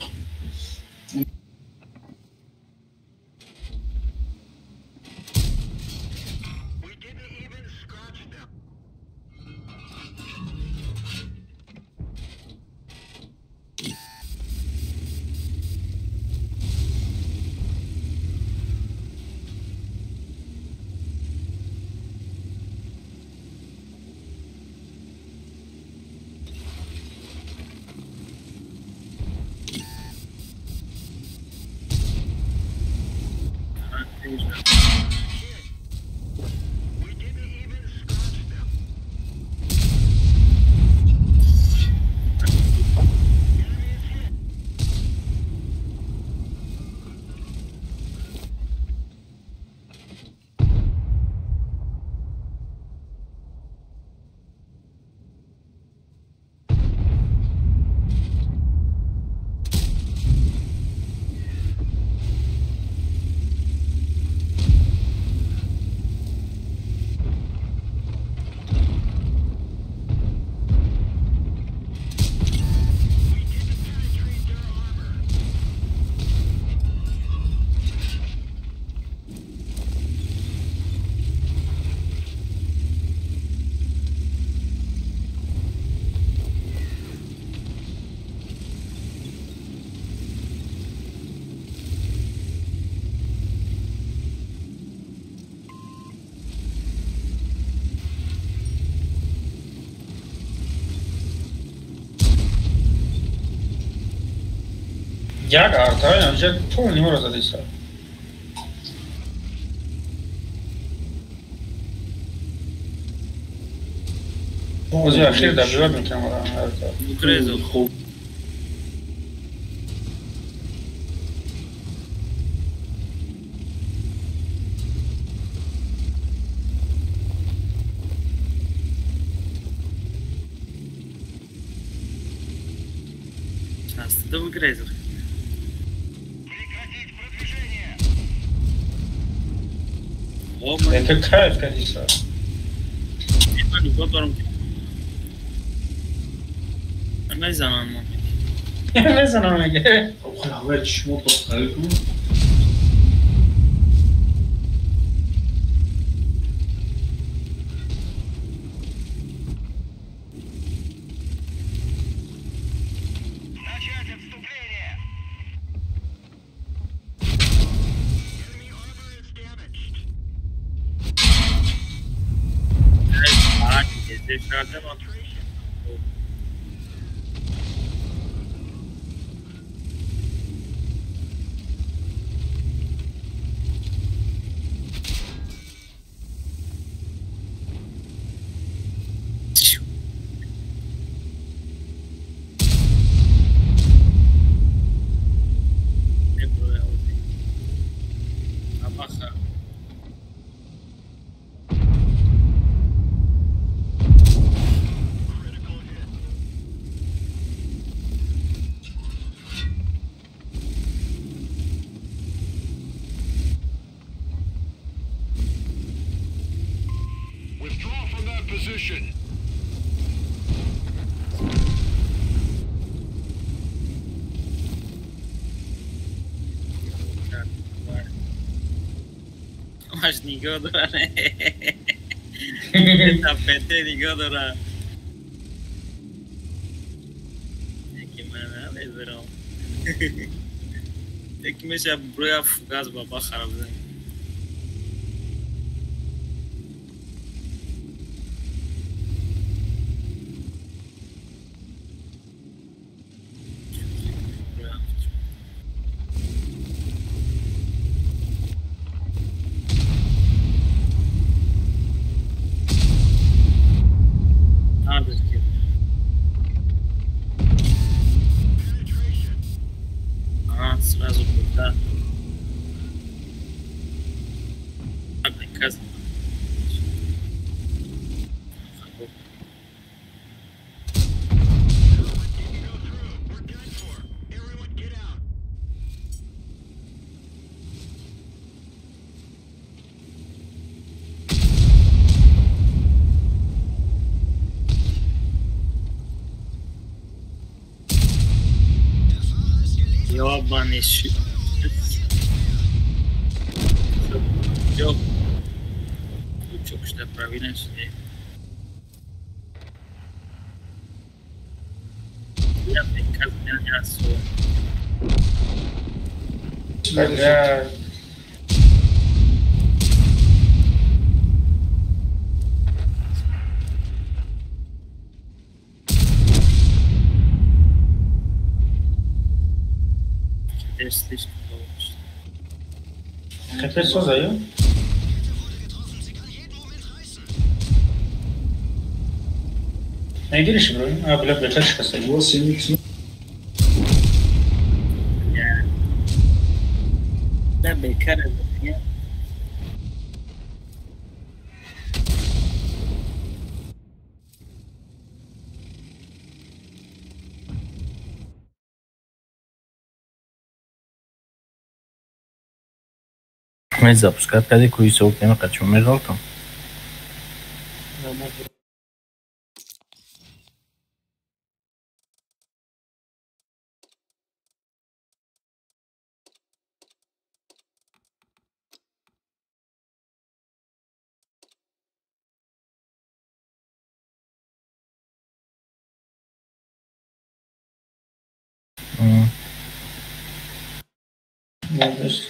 Як арта инҷа полный моро задиса. Бози ахир добивать мекунам арта. Бугрезо. Да выгрызл. Прекратить продвижение. Это кайф, конечно. Мезанам меге. Position. Маш нигоҳ дора, тапете нигоҳ дора. Яки ман намезирам. Яки меша броя фугаз баба хараб зани. Сразу куда? Ёбаный щит. Лучок, что правильно сюда. Я приказ Бля. Слишком долго. Капец, что за её? Найдешь, бро? А, бля, бля, тачка стоит. Да, бекара, я. Ме запускать кади куи сок нема качу меғалтам. Да, то есть.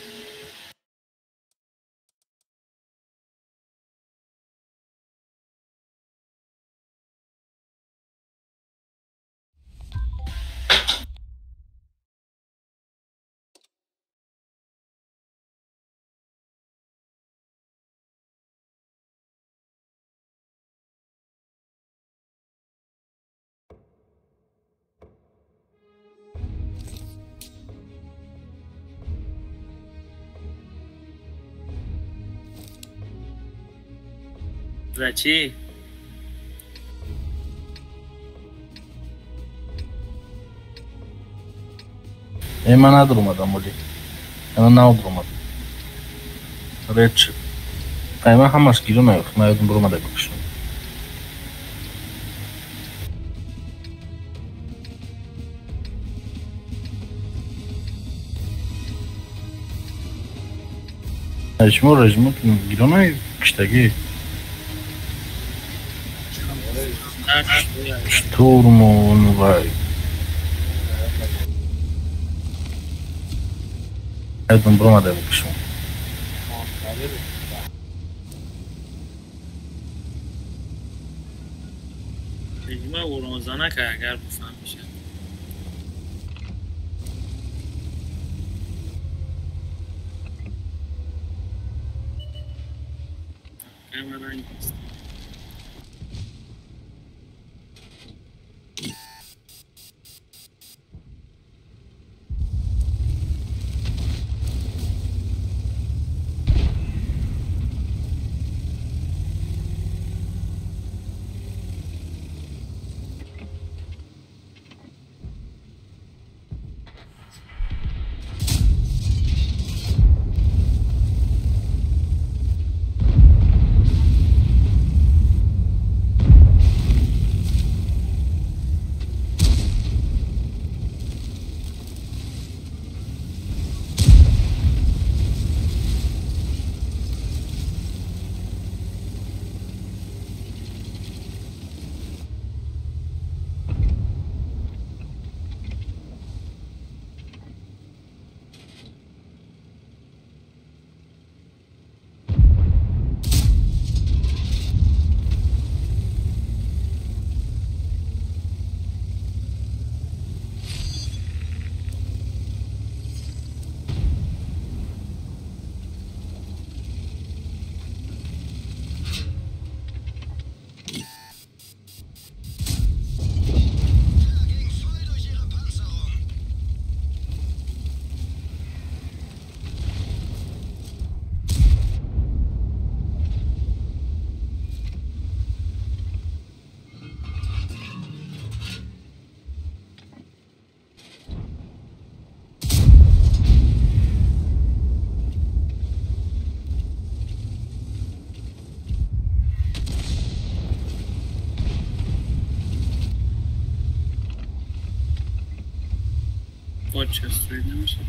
За чӣ? Э, ман надуромадам, оли. Ана надуромадам. Ред шуд. Ай, ман ҳамаш гирё наёфт, ман ёдам буромада бикушам. Шумо режимотон гирё киштагӣ? Штурму вай. Ёдам буромада бикушам. Режима уронзана ка агар бифаҳмиша. Камера нест. Чувствую, намешад.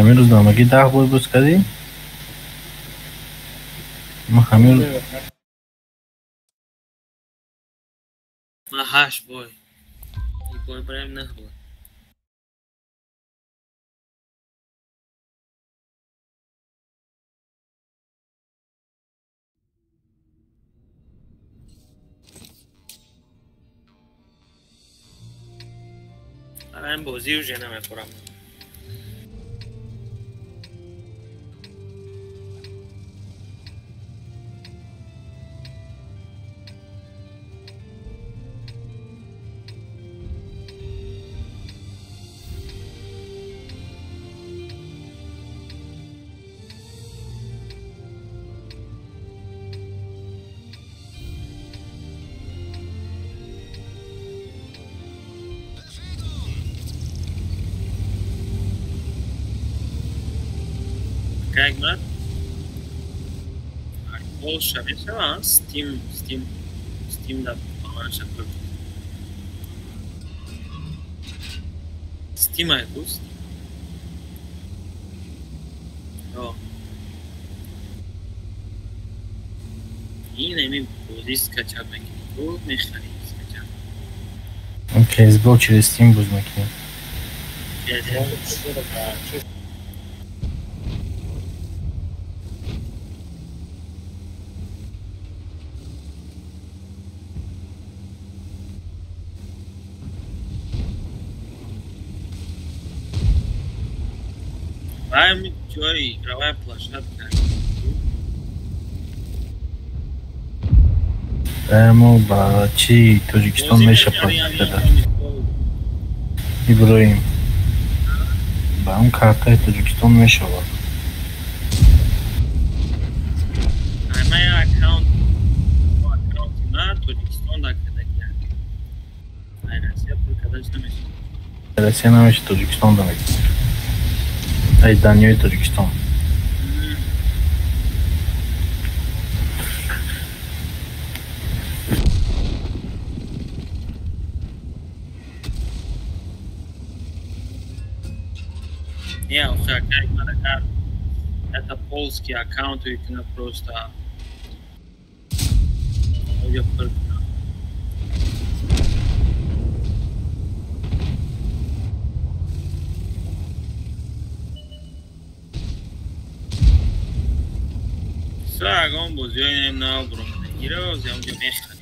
Ҳамин рӯз намагӣ 10 бой боз кардӣ? Ма ҳамин Ма 8 бой. И бой браем 9 бой. Ҳам бозӣ уже намехӯрам. Kijk maar. Polsha мешава, Steam, Steam, Steam да паманша пък. Steam е густ. О. И не ми бози скачат мекунӣ. Буд мехарӣ скачат. CSGO через Steam боз мекунӣ. Ҷои игровая площадка. Мо ба чи Тоҷикистон мешавад када? Иброҳим, ба он картаи Тоҷикистон мешавад. Аймая аккаунт аккаунти ма Тоҷикистон да кадагия. Ай Россия пул кадаш намешавад. Россия намешавад, Тоҷикистон да мекунад. Ай Даниёи Тоҷикистон. Не, охе, акай маракар. Это полский аккаунт, и просто оҷа пур кунам. Ягон бозиҳои нав буромадагиро онҷо мехарем.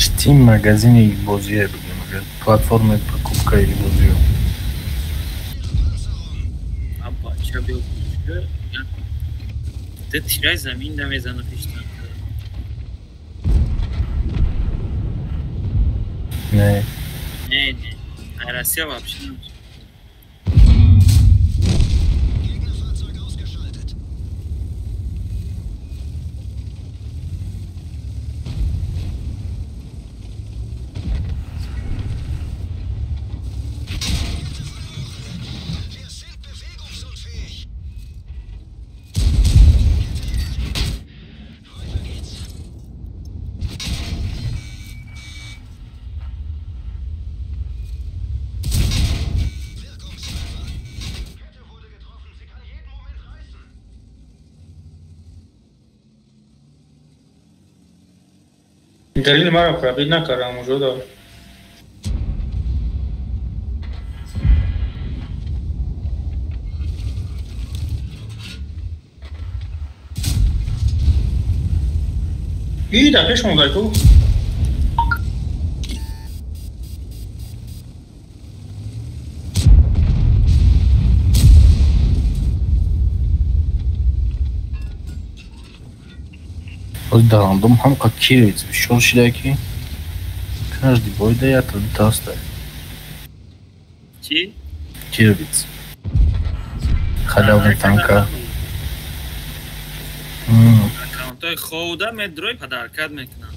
Steam магазини бозие бигем, агар платформаи покупкаи бозиё. Бача биё ду тираи замин да мезанад пештан. Не. Не, не. А Россия вообще не. Далил маро пробить накардам уже да. И да пеш мондай ку. Дарандом ҳамқа кирец бисёр шида ки каждый бойда якта дута ҳаста. Чи? Кирвиц. Халявный танка. Аккаунтҳои ховда медрой падаркат мекунам.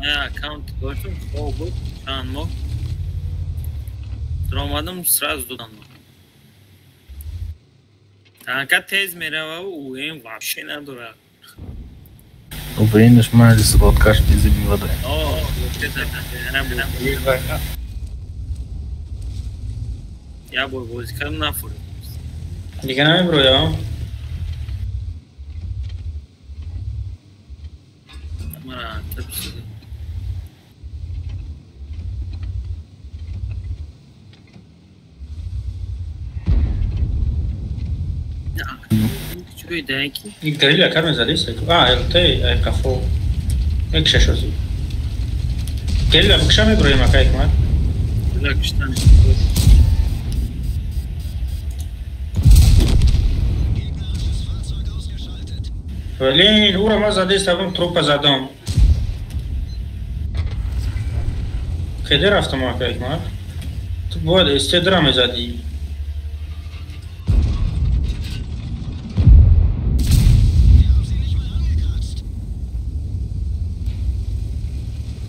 Я аккаунт доштам, хов буд чанд моҳ. Даромадам сразу додам. Танка тез мерава, УМ вообще надорад. УВНш майли сладкаш ти забива да. О, я бор бозӣ кардам нафурид. Дига намеброям. Мара, тапсида. Грилля кар мезадист? А, ЛТ, ай қафо. Мекушаш озӣ. Грилля бикша меброем ака Ҳикмат. Грилля куштан. Блин, ура ма задист, абм трупа задам. Кеде рафтам ака Ҳикмат? Ту бояд СТ-дра мезадӣ.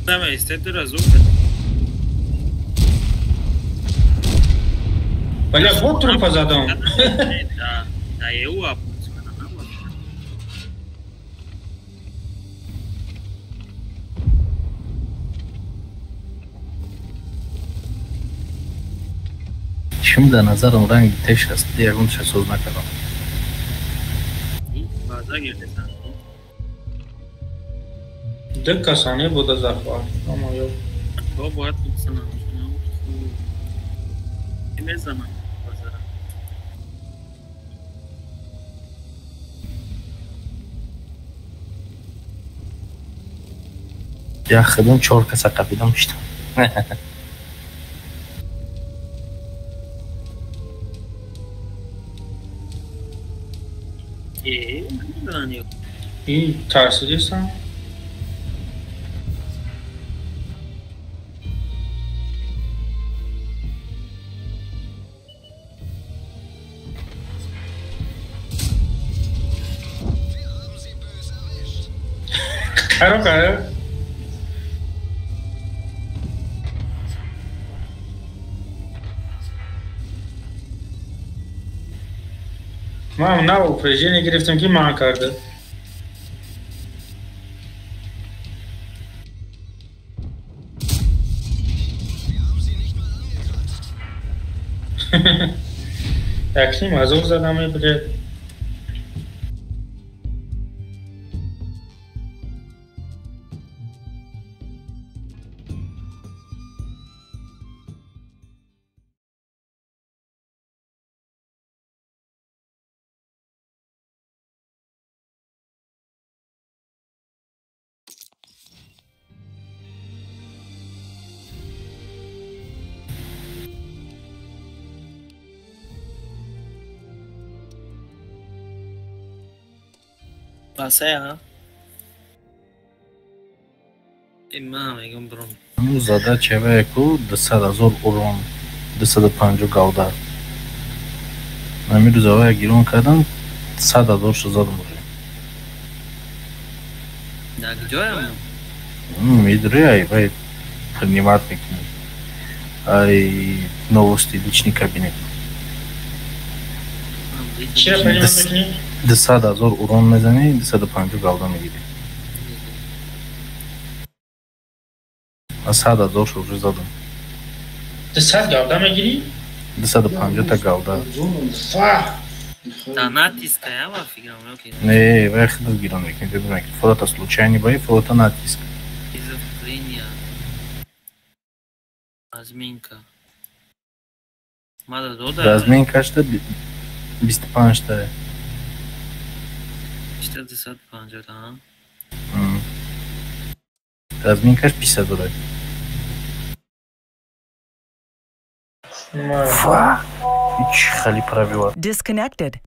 Дама СТ-дра зуд. Бля, вот трупа задам. Да, да, еуа. Чим дар назарам ранги теш аст, ягон чиз соз накардам. Ду касане буда захват. Ама ё. То бояд бизанам. Мезанам. Як хидм чор каса қапидам шидам. И тарсидисам. Каро. Ман на упреждение гирифтам ки ман карда. Якним азор задам блядь. Басая. Има мегам бром. Ну задача веку 200,000 урон, 250 галда. Намиру завая гирон кардан 100,000 шо задам уже. Да, где я? Мидри, ай, вай принимать мекунӣ. Ай новости личный кабинет. Чира принимать мекунӣ? 200,000 урон мезанӣ, 250 галда мегирӣ. Ман 100,000 шо уже задам. 200 галда мегирӣ? 250 та галда. Да натиска я ва фикрам, окей. Не, вай худат гирон мекунӣ, бибин, фолата случайный баи, фолата натиск. Шизофрения. Разминка. Мада дода. Разминка шта 25 та. 450 та. Разминкаш 50 доллар. Фа! Ич хали правила. Disconnected.